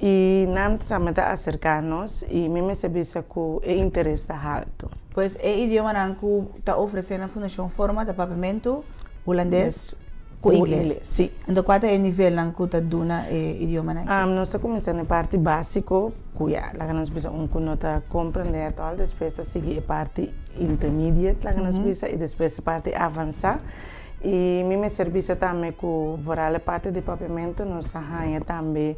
i nan tambe ta aserká nos i mi mester bisa ku e interes ta haltu. Pues e idiomanan ku ta ofresé na Fundashon Forma ta Papiamentu, Hulandes ku Ingles. Sí. Anto kua ta e nivelnan ku ta duna e idiomanan aki? Nos ta kuminsá na e parti básiko ku ya laga nos bisa un ku no ta komprendé atòl, despues ta sigui e parti intermediate laga nos bisa i despues e parti avansá. I mi mester bisa tambe ku vooral e parti di Papiamentu nos a haña tambe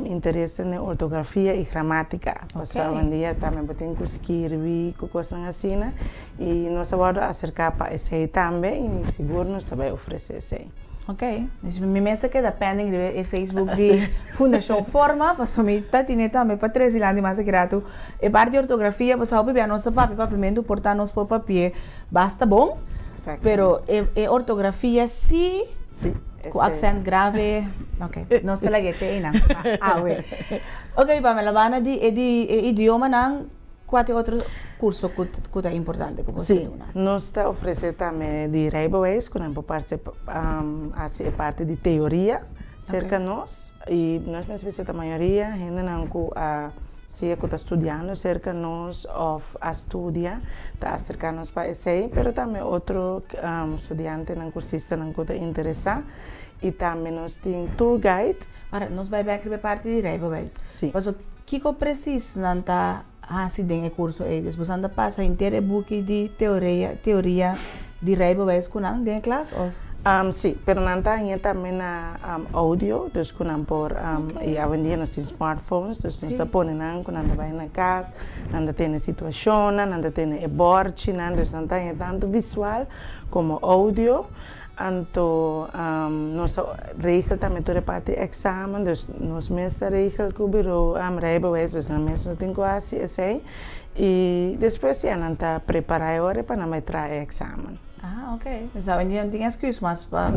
Interes den ortografia i gramátika. Pasobra awendia tambe bo tin ku skirbi ku kosnan asina i nos a wòrdu aserká pa esei tambe i sigur nos ta bai ofresé esei. Ok, dus mi mes ta keda pending riba e Facebook di Fundashon Forma pasobra mi ta tine tambe pa trese dilanti mas aki ratu e parti di ortografia pasobra hopi bia nos ta papia papiamentu por ta nos por papi'é basta bon pero e ortografia si Ku aksènt grave, ok, nos ta lag'é te einan pa awe. Ok, Pamela, banda di e di e idiomanan, kua ta e otro kurso ku ku ta importante ku bo sa duna? Sí, nos ta ofresé tambe di rijbewijs ku nan por parse hasi e parti di teoria serka nos i nos mester bisa ta mayoria hendenan ku a Sea ku ta studiando serka nos òf a studia ta aserká nos pa esei, pero tambe otro studiantenan, kursistanan ku ta interesá. I tambe nos tin tour guide. Ora, nos bai bèk riba e parti di rijbewijs. Sí. Paso, kiko presis nan ta hasi den e kurso ei? Dus boso nan ta pasa henter e buki di teorea, teoria di rijbewijs ku nan den e klas òf? Sí, pero nan ta haña tambe na audio, dus ku nan por, i awendia nos tin smartphones, dus nos ta pone nan ku nan ta bai na kas, nan ta tene situashonnan, nan ta tene e bòrchinan, dus nan ta haña tantu visual komo audio. Anto nos ta regel tambe tur e parti eksamen, dus nos mes ta regel ku biro rijbewijs, dus nan mes no tin ku hasi esei. I despues ya nan ta prepará e ora pa nan bai traha e eksamen. Ah, ok. Dus awendia no tin excuus mas pa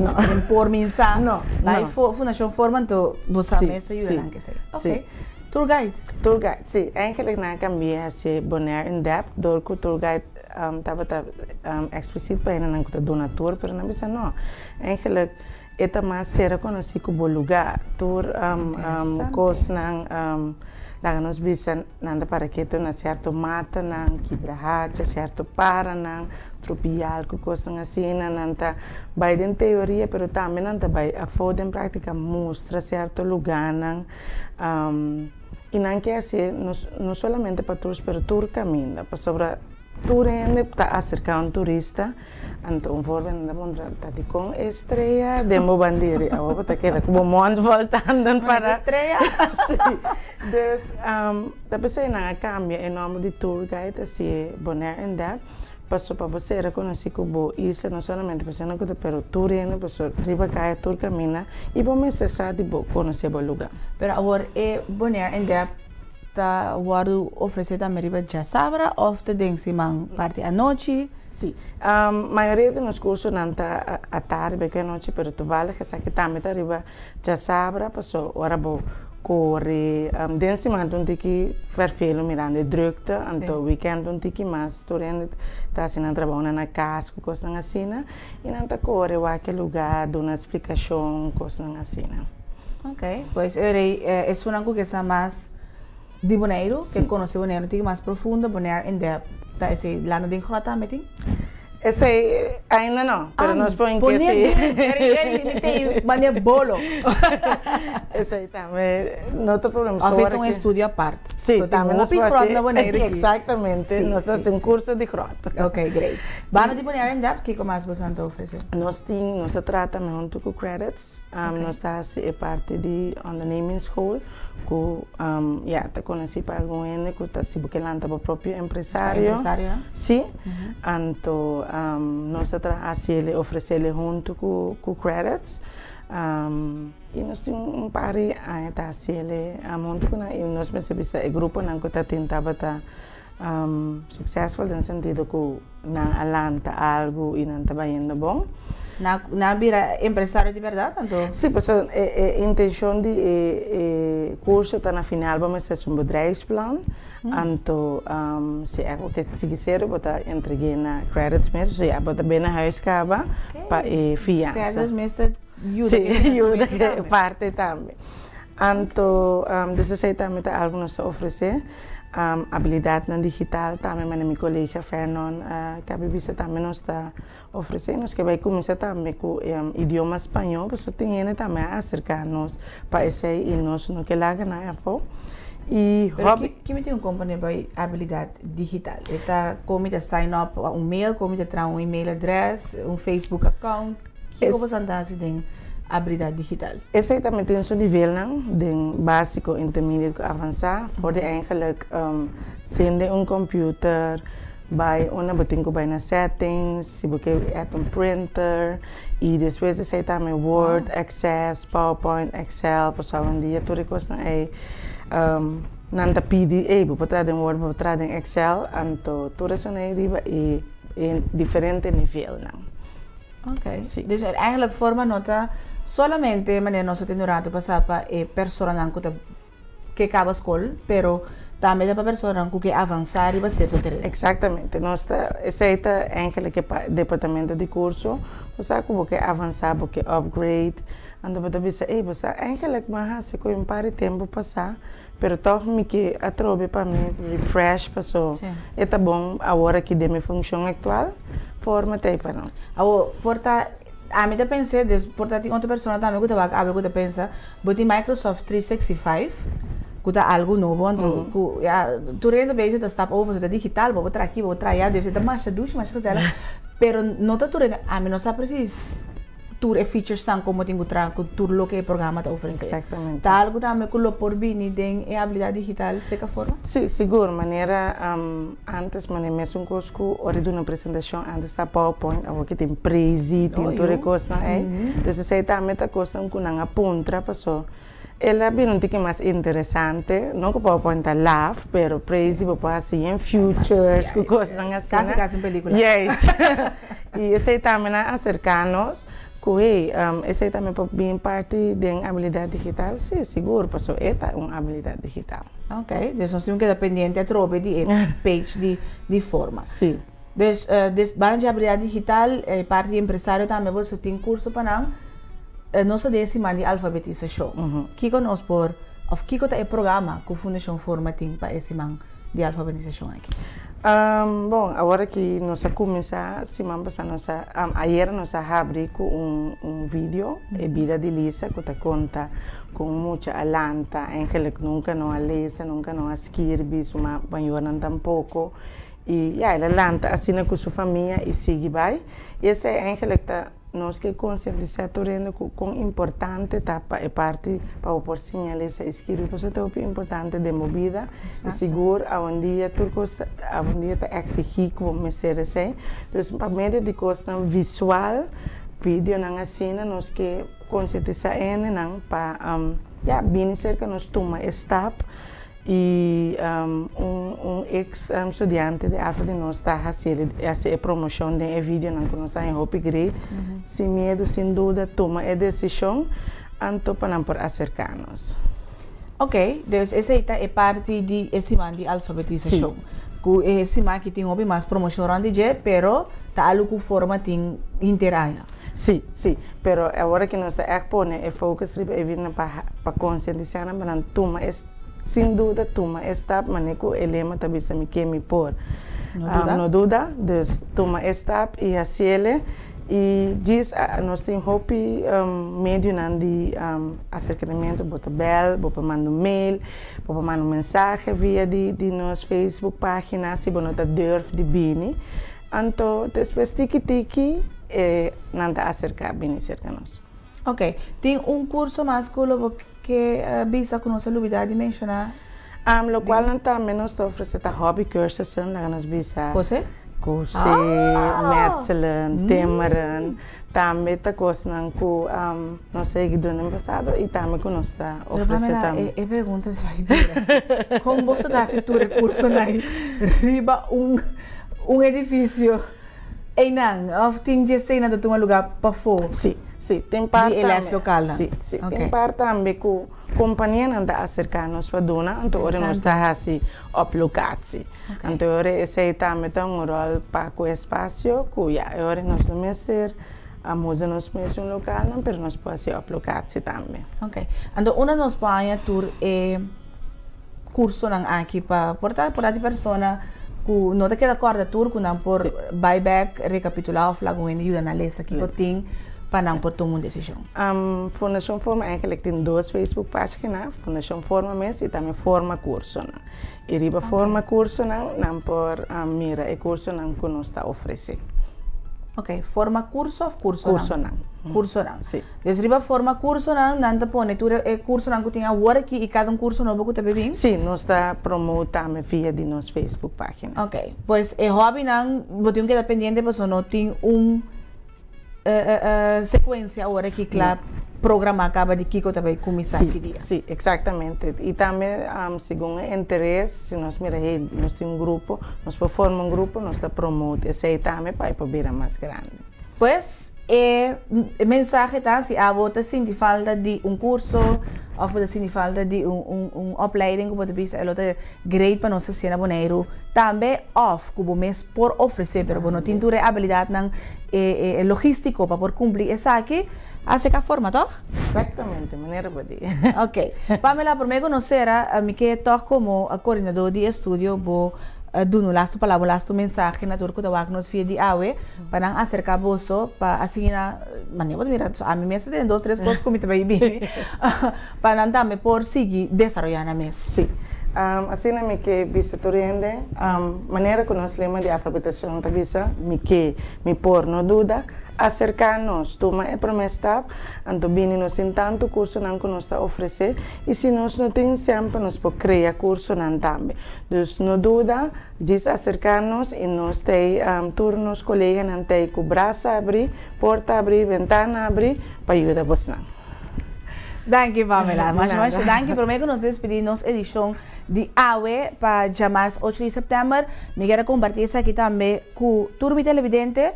por minsa. No, no. Fundacion Forma anto bo sa mes ta yuda nan kesey. Si. Tour guide. Tour guide, si. Eigenlijk nan a cambia haci Bonaire in depth door cu tour guide tabata expliciet pa hendenan cu ta duna tour, pero nan bisa no. Eigenlijk e ta mas sera conoci cu bo lugar. Tur cosnan laga nos bisa. Nan ta para ketu na sierto matanan, kibra hacha, sierto paranan, trupial ku kosnan asina. Nan ta bai den teoria, pero tambe nan ta bai afó den práktika mustra sierto lugánan. I nan ke hasié no solamente pa tours, pero tur kaminda, pasobra Tur hende ta aserká un turista, anto un voorbeeld nan ta puntra, ta dikon e strea den bo bandera? Awor bo ta keda ku bo mond vol tanden para. Strea? Sí. Dus, ta p'esei nan a kambia e nòmber di tour guide a hasié Bonaire in Depth, pasobra pa bo ser rekonosí ku bo isla no solamente persona ku ta, pero tur hende pasobra riba kaya tur kaminda i bo mester sa di bo konosé bo lugá. Pero awor e Bonaire in Depth Ta wòrdu ofresé tambe riba djasabra òf ta den siman parti anochi? Sí. Mayoria di nos kursonan ta atardi bek anochi, pero toevallig esaki tambe ta riba djasabra, paso ora bo kore den siman ta un tiki vervelu mirando e drukte, anto wikènt un tiki mas tur hende ta hasi nan trabounan na kas ku kosnan asina. I nan ta kore wak e lugá, duna splikashon, kosnan asina. Ok, pues e rei esunnan ku ke sa mas di Boneiru, ke konosé Boneiru un tiki mas profundo, Bonaire in depth, ta esei landa den gròt tambe tin? Esei ainda no, pero nos por ke si. Pone den, mane bolo. Esei tambe no ta problema. Of e ta un estudio apart. Sí, tambe nos por hasi. Exactamente, nos ta hasi un curso di gròt. Ok, great. Banda di Bonaire in Depth, kiko mas boso ta ofresé? Nos tin, nos ta trata tambe huntu ku credits. Nos ta hasi e parti di ondernemingsschool ku ya ta konosí pa algun hende ku ta si bo ke lanta bo propio empresario. Empresario. Sí. Anto nos ta traha hasiel ofresel huntu ku credits. I nos tin un par di aña ta hasiel huntu ku nan i nos mester bisa e gruponan ku ta tin tabata. Succesvol den sentido ku nan a lanta algu i nan ta bayendo bon. Nan a bira empresario di bèrdat anto? Sí, pasobra e intenshon di e kurso ta na final bo mester hasi un bedrijfsplan. Anto si e bo ke sigui serio bo ta entreg'é na credits mes, pasobra ya bo ta bini na huis kaba pa e fiansa. Credits mes ta yuda ke finansamentu tambe. Sí, yuda ke parti tambe. Anto dus esei tambe ta algu nos ta ofresé. Abilidatnan digital tambe manera mi kolega Fernon a kabi bisa tambe nos ta ofresé. Nos ke bai kuminsá tambe ku idioma spañó pasobra tin hende tambe a aserká nos pa esei i nos no ke laga nan afó. I Pero ki mi tin un komponé pa abilidat digital? E ta kon mi ta sign up pa un mail, kon mi ta traha un email address, un Facebook account? Kiko boso ta hasi den abilidat digital? Esei tambe tin su nivelnan, den básiko, intermediate ku avansá. For di eigenlijk sende un computer, bai unda bo tin ku bai na settings, si bo ke add un printer, i despues di esei tambe Word, Access, PowerPoint, Excel, pasobra awendia tur e kosnan ei nan ta pidi, ey bo por traha den Word, bo por traha den Excel, anto tur esun ei riba e diferente nivelnan. Ok. Sí. Dus eigenlijk forma no ta solamente manera nos a tende un rato pasá pa e personanan ku ta ke kaba skol, pero tambe ta pa personanan ku ke avansá riba sierto tereno. Eksaktamente. Nos ta, esei ta eigenlijk e departamento di kurso. Bo sa ku bo ke avansá, bo ke upgrade, anto bo ta bisa, ey, bo sa eigenlijk mi a hasi ku un par di tempu pasá, Pero tòg mi ke atrobe pa mi refresh paso e ta bon awor aki den mi funshon aktual forma ta ei pa nos. Awor por ta ami ta pens'é dus por ta tin otro persona tambe ku ta wak awe ku ta pensa bo tin Microsoft 365 ku ta algu nobo anto ku ya tur hende bezig ta stap over pasobra ta digital bo por traha aki bo por traha aya dus e ta masha dushi masha gezellig pero no ta tur hende ami no sa presis. tur e featuresnan komo tin ku traha ku tur loke e programa ta ofresé. Exactamente. Ta algu tambe ku lo por bini den e abilidat digital seka forma? Sí, sigur. Manera antes manera mesun kos ku ora di duna presentashon antes ta PowerPoint, awor ki tin Prezi, tin tur e kosnan ei. Dus esei tambe ta kosnan ku nan a puntra paso el a bira un tiki mas interesante, no ku PowerPoint ta laf, pero Prezi bo por hasi yen futures ku kosnan asina. Kasi kasi un pelikula. Yes. I esei tambe nan a aserká nos ku hey, esei tambe por bin parti den abilidat digital? Sí, sigur, pasobra e ta un abilidat digital. Ok, dus nos tin ku keda pendiente atrobe di e page di forma. Sí. Dus, des banda di abilidat digital, e parti di empresario tambe boso tin kurso pa nan. Nos ta den e siman di alfabetisashon. Kiko nos por, òf kiko ta e programa ku Fundashon Forma tin pa e siman di alfabetisashon aki? Bon, awor aki nos a kuminsá siman pasá nos a, ayera nos a habri ku un un video, e bida di Lisa, ku ta konta kon un mucha a lanta, eigenlijk nunka no a lesa, nunka no a skirbi, su mayornan tampoko. I ya, el a lanta asina ku su famia i sigui bai. I esei eigenlijk ta nos ke konsientisá tur hende ku kon importante ta pa e parti pa bo por siña lesa i skirbi pasobra ta hopi importante den bo bida. I sigur awendia tur kos ta awendia ta eksigí ku bo mester esei. Dus pa medio di kosnan visual, videonan asina nos ke konsientisá e hendenan pa ya bini serka nos tuma e stap. I un ex studiante di Alfa di nos ta hasi hasi e promoshon den e videonan ku nos a haña hopi great. Sin miedu, sin duda, tuma e desishon anto pa nan por aserká nos. Ok, dus esei ta e parti di e siman di alfabetisashon. Ku e siman aki tin hopi mas promoshon rònt di dje, pero ta algu ku forma tin henter aña. Sí, sí, pero awor aki nos ta ègt pone e focus riba e videonan pa pa konsientisá nan pa nan tuma e Sin duda tuma e stap mane ku e lema ta bisa mi ke mi por. No duda. No duda, dus tuma e stap i hasiele i djis nos tin hopi medionan di aserkamentu, bo ta bèl, bo por manda un mail, bo por manda un mensahe via di nos Facebook pagina si bo no ta durf di bini. Anto despues tiki tiki e nan ta aserká bini serka nos. Ok, tin un kurso mas ku lo bo Ke bisa ku nos a lubidá di menshoná? Lokual nan tambe nos ta ofresé ta hobby cursussen, laga nos bisa. Kose? Kose, metselen, timmeren, tambe ta kosnan ku nos a yega duna den pasado i tambe ku nos ta ofresé tambe. E pregunta ta bai bira si, kon boso ta hasi tur e kursonan ei riba un un edifisio einan òf tin dje eseinan ta tuma lugá pafó? Sí, sí, tin par di e lès lokalnan? Sí, sí, tin par tambe ku kompanianan ta aserká nos pa duna, anto ora nos ta hasi op lokatie. Anto e ora esei tambe ta un ròl pa ku espasio ku ya e ora nos no mester usa nos mesun lokalnan pero nos por hasi op lokatie tambe. Ok. Anto unda nos por haña tur e kursonan aki pa por ta por ta di persona ku no ta keda kòrda tur ku nan por bai bèk rekapitulá òf laga un hende yuda nan lesa kiko tin pa nan por tuma un desishon? Fundashon Forma eigenlijk tin dos Facebook pagina, Fundashon Forma mes i tambe Forma Kursonan. I riba forma kursonan nan por mira e kursonan ku nos ta ofresé. Ok, forma kurso òf kursonan? Kursonan. Kursonan. Sí. Dus riba forma kursonan nan ta pone tur e kursonan ku tin awor aki i kada un kurso nobo ku ta bibin? Sí, nos ta promote tambe via di nos Facebook página. Ok, pues e hòbinan bo tin ku keda pendiente pasobra no tin un sekuensia awor aki kla programá kaba di kiko ta bai kuminsá ki dia. Sí, eksaktamente. I tambe segun e interes, si nos mira hey nos tin un grupo, nos por forma un grupo, nos ta promote esei tambe pa e por bira mas grandi. Pues e mensahe ta si abo ta sinti falta di un kurso òf bo ta sinti falta di un opleiding ku bo ta bisa e lo ta great pa nos hasié na Boneiru tambe òf ku bo mes por ofresé pero bo no tin tur e abilidatnan e logístiko pa por kumpli esaki, aserka forma tòg? Eksaktamente, manera bo di. Ok. Pamela, promé ku nos sera, mi ke tòg komo koordinadó di estudio bo duna un lastu palabra, un lastu mensahe na tur ku ta wak nos via di awe pa nan aserká boso pa asina, manera bo ta mira, ami mes ta tene dos tres kos ku mi ta bai bini. Pa nan tambe por sigui desaroyá nan mes. Sí. Asina mi ke bisa tur hende, manera ku nos lema di alfabetashon ta bisa, Mi ke, mi por, no duda, aserká nos, tuma e promé stap, anto bini nos tin tantu kursonan ku nos ta ofresé, i si nos no tin semper nos por krea kursonan tambe. Dus no duda, djis aserká nos i nos t'ei, tur nos koleganan t'ei ku brasa abrí, porta abrí, bentana abrí pa yuda bosnan. Danki Pamela. Masha masha danki. Prome ku nos despedí nos edishon di awe pa djamars ocho di sèptèmber, mi kier a kompartí esaki tambe ku tur mi televidente.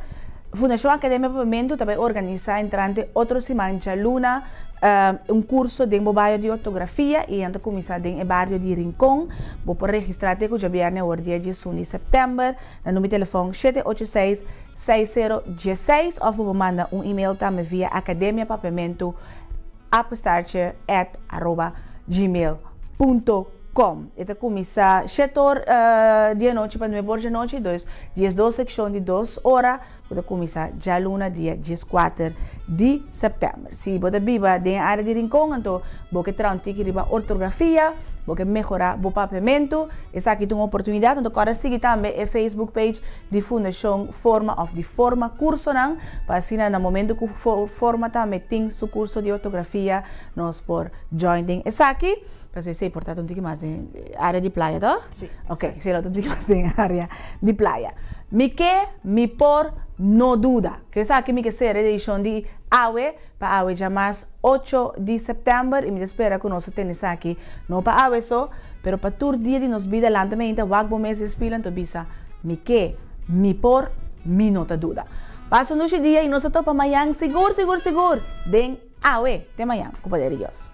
Fundashon Akademia Papiamentu ta bai organisá entrante otro siman djaluna un kurso den bo bario di ortografia i nan ta kuminsá den e bario di Rincon. Bo por registrá te ku djabièrnè awor dia diesun di sèptèmber na number di telefòn shete ocho seis 60 16 òf bo por manda un email tambe via academiapapiamentu apenstaartje at aroba gmail punto com. E ta kuminsá shete or di anochi pa nuebe or di anochi, dus diesdos sekshon di dos ora ku ta kuminsá djaluna dia dieskuater di sèptèmber. Si bo ta biba den e área di Rincon anto bo ke traha un tiki riba ortografia, bo ke mehorá bo papiamentu, esaki ta un oportunidat. Anto kòrda sigui tambe e Facebook page di Fundashon Forma òf di Forma Kursonan pa asina na momentu ku Forma tambe tin su kurso di ortografia nos por join den esaki. Pasobra esei por ta un tiki mas den área di playa toh? Sí. Ok, esei lo ta un tiki mas den área di playa. Mi ke, mi por, no duda. Ku esaki mi ke sera e edishon di awe pa awe djamars ocho di sèptèmber i mi ta spera ku nos ta tene esaki no pa awe so, pero pa tur dia di nos bida lanta meinta wak bo mes den spil anto bisa, Mi ke, mi por, mi no ta duda. Pasa un dushi dia i nos ta topa mayan sigur sigur sigur den awe te mayan ku poder di Dios.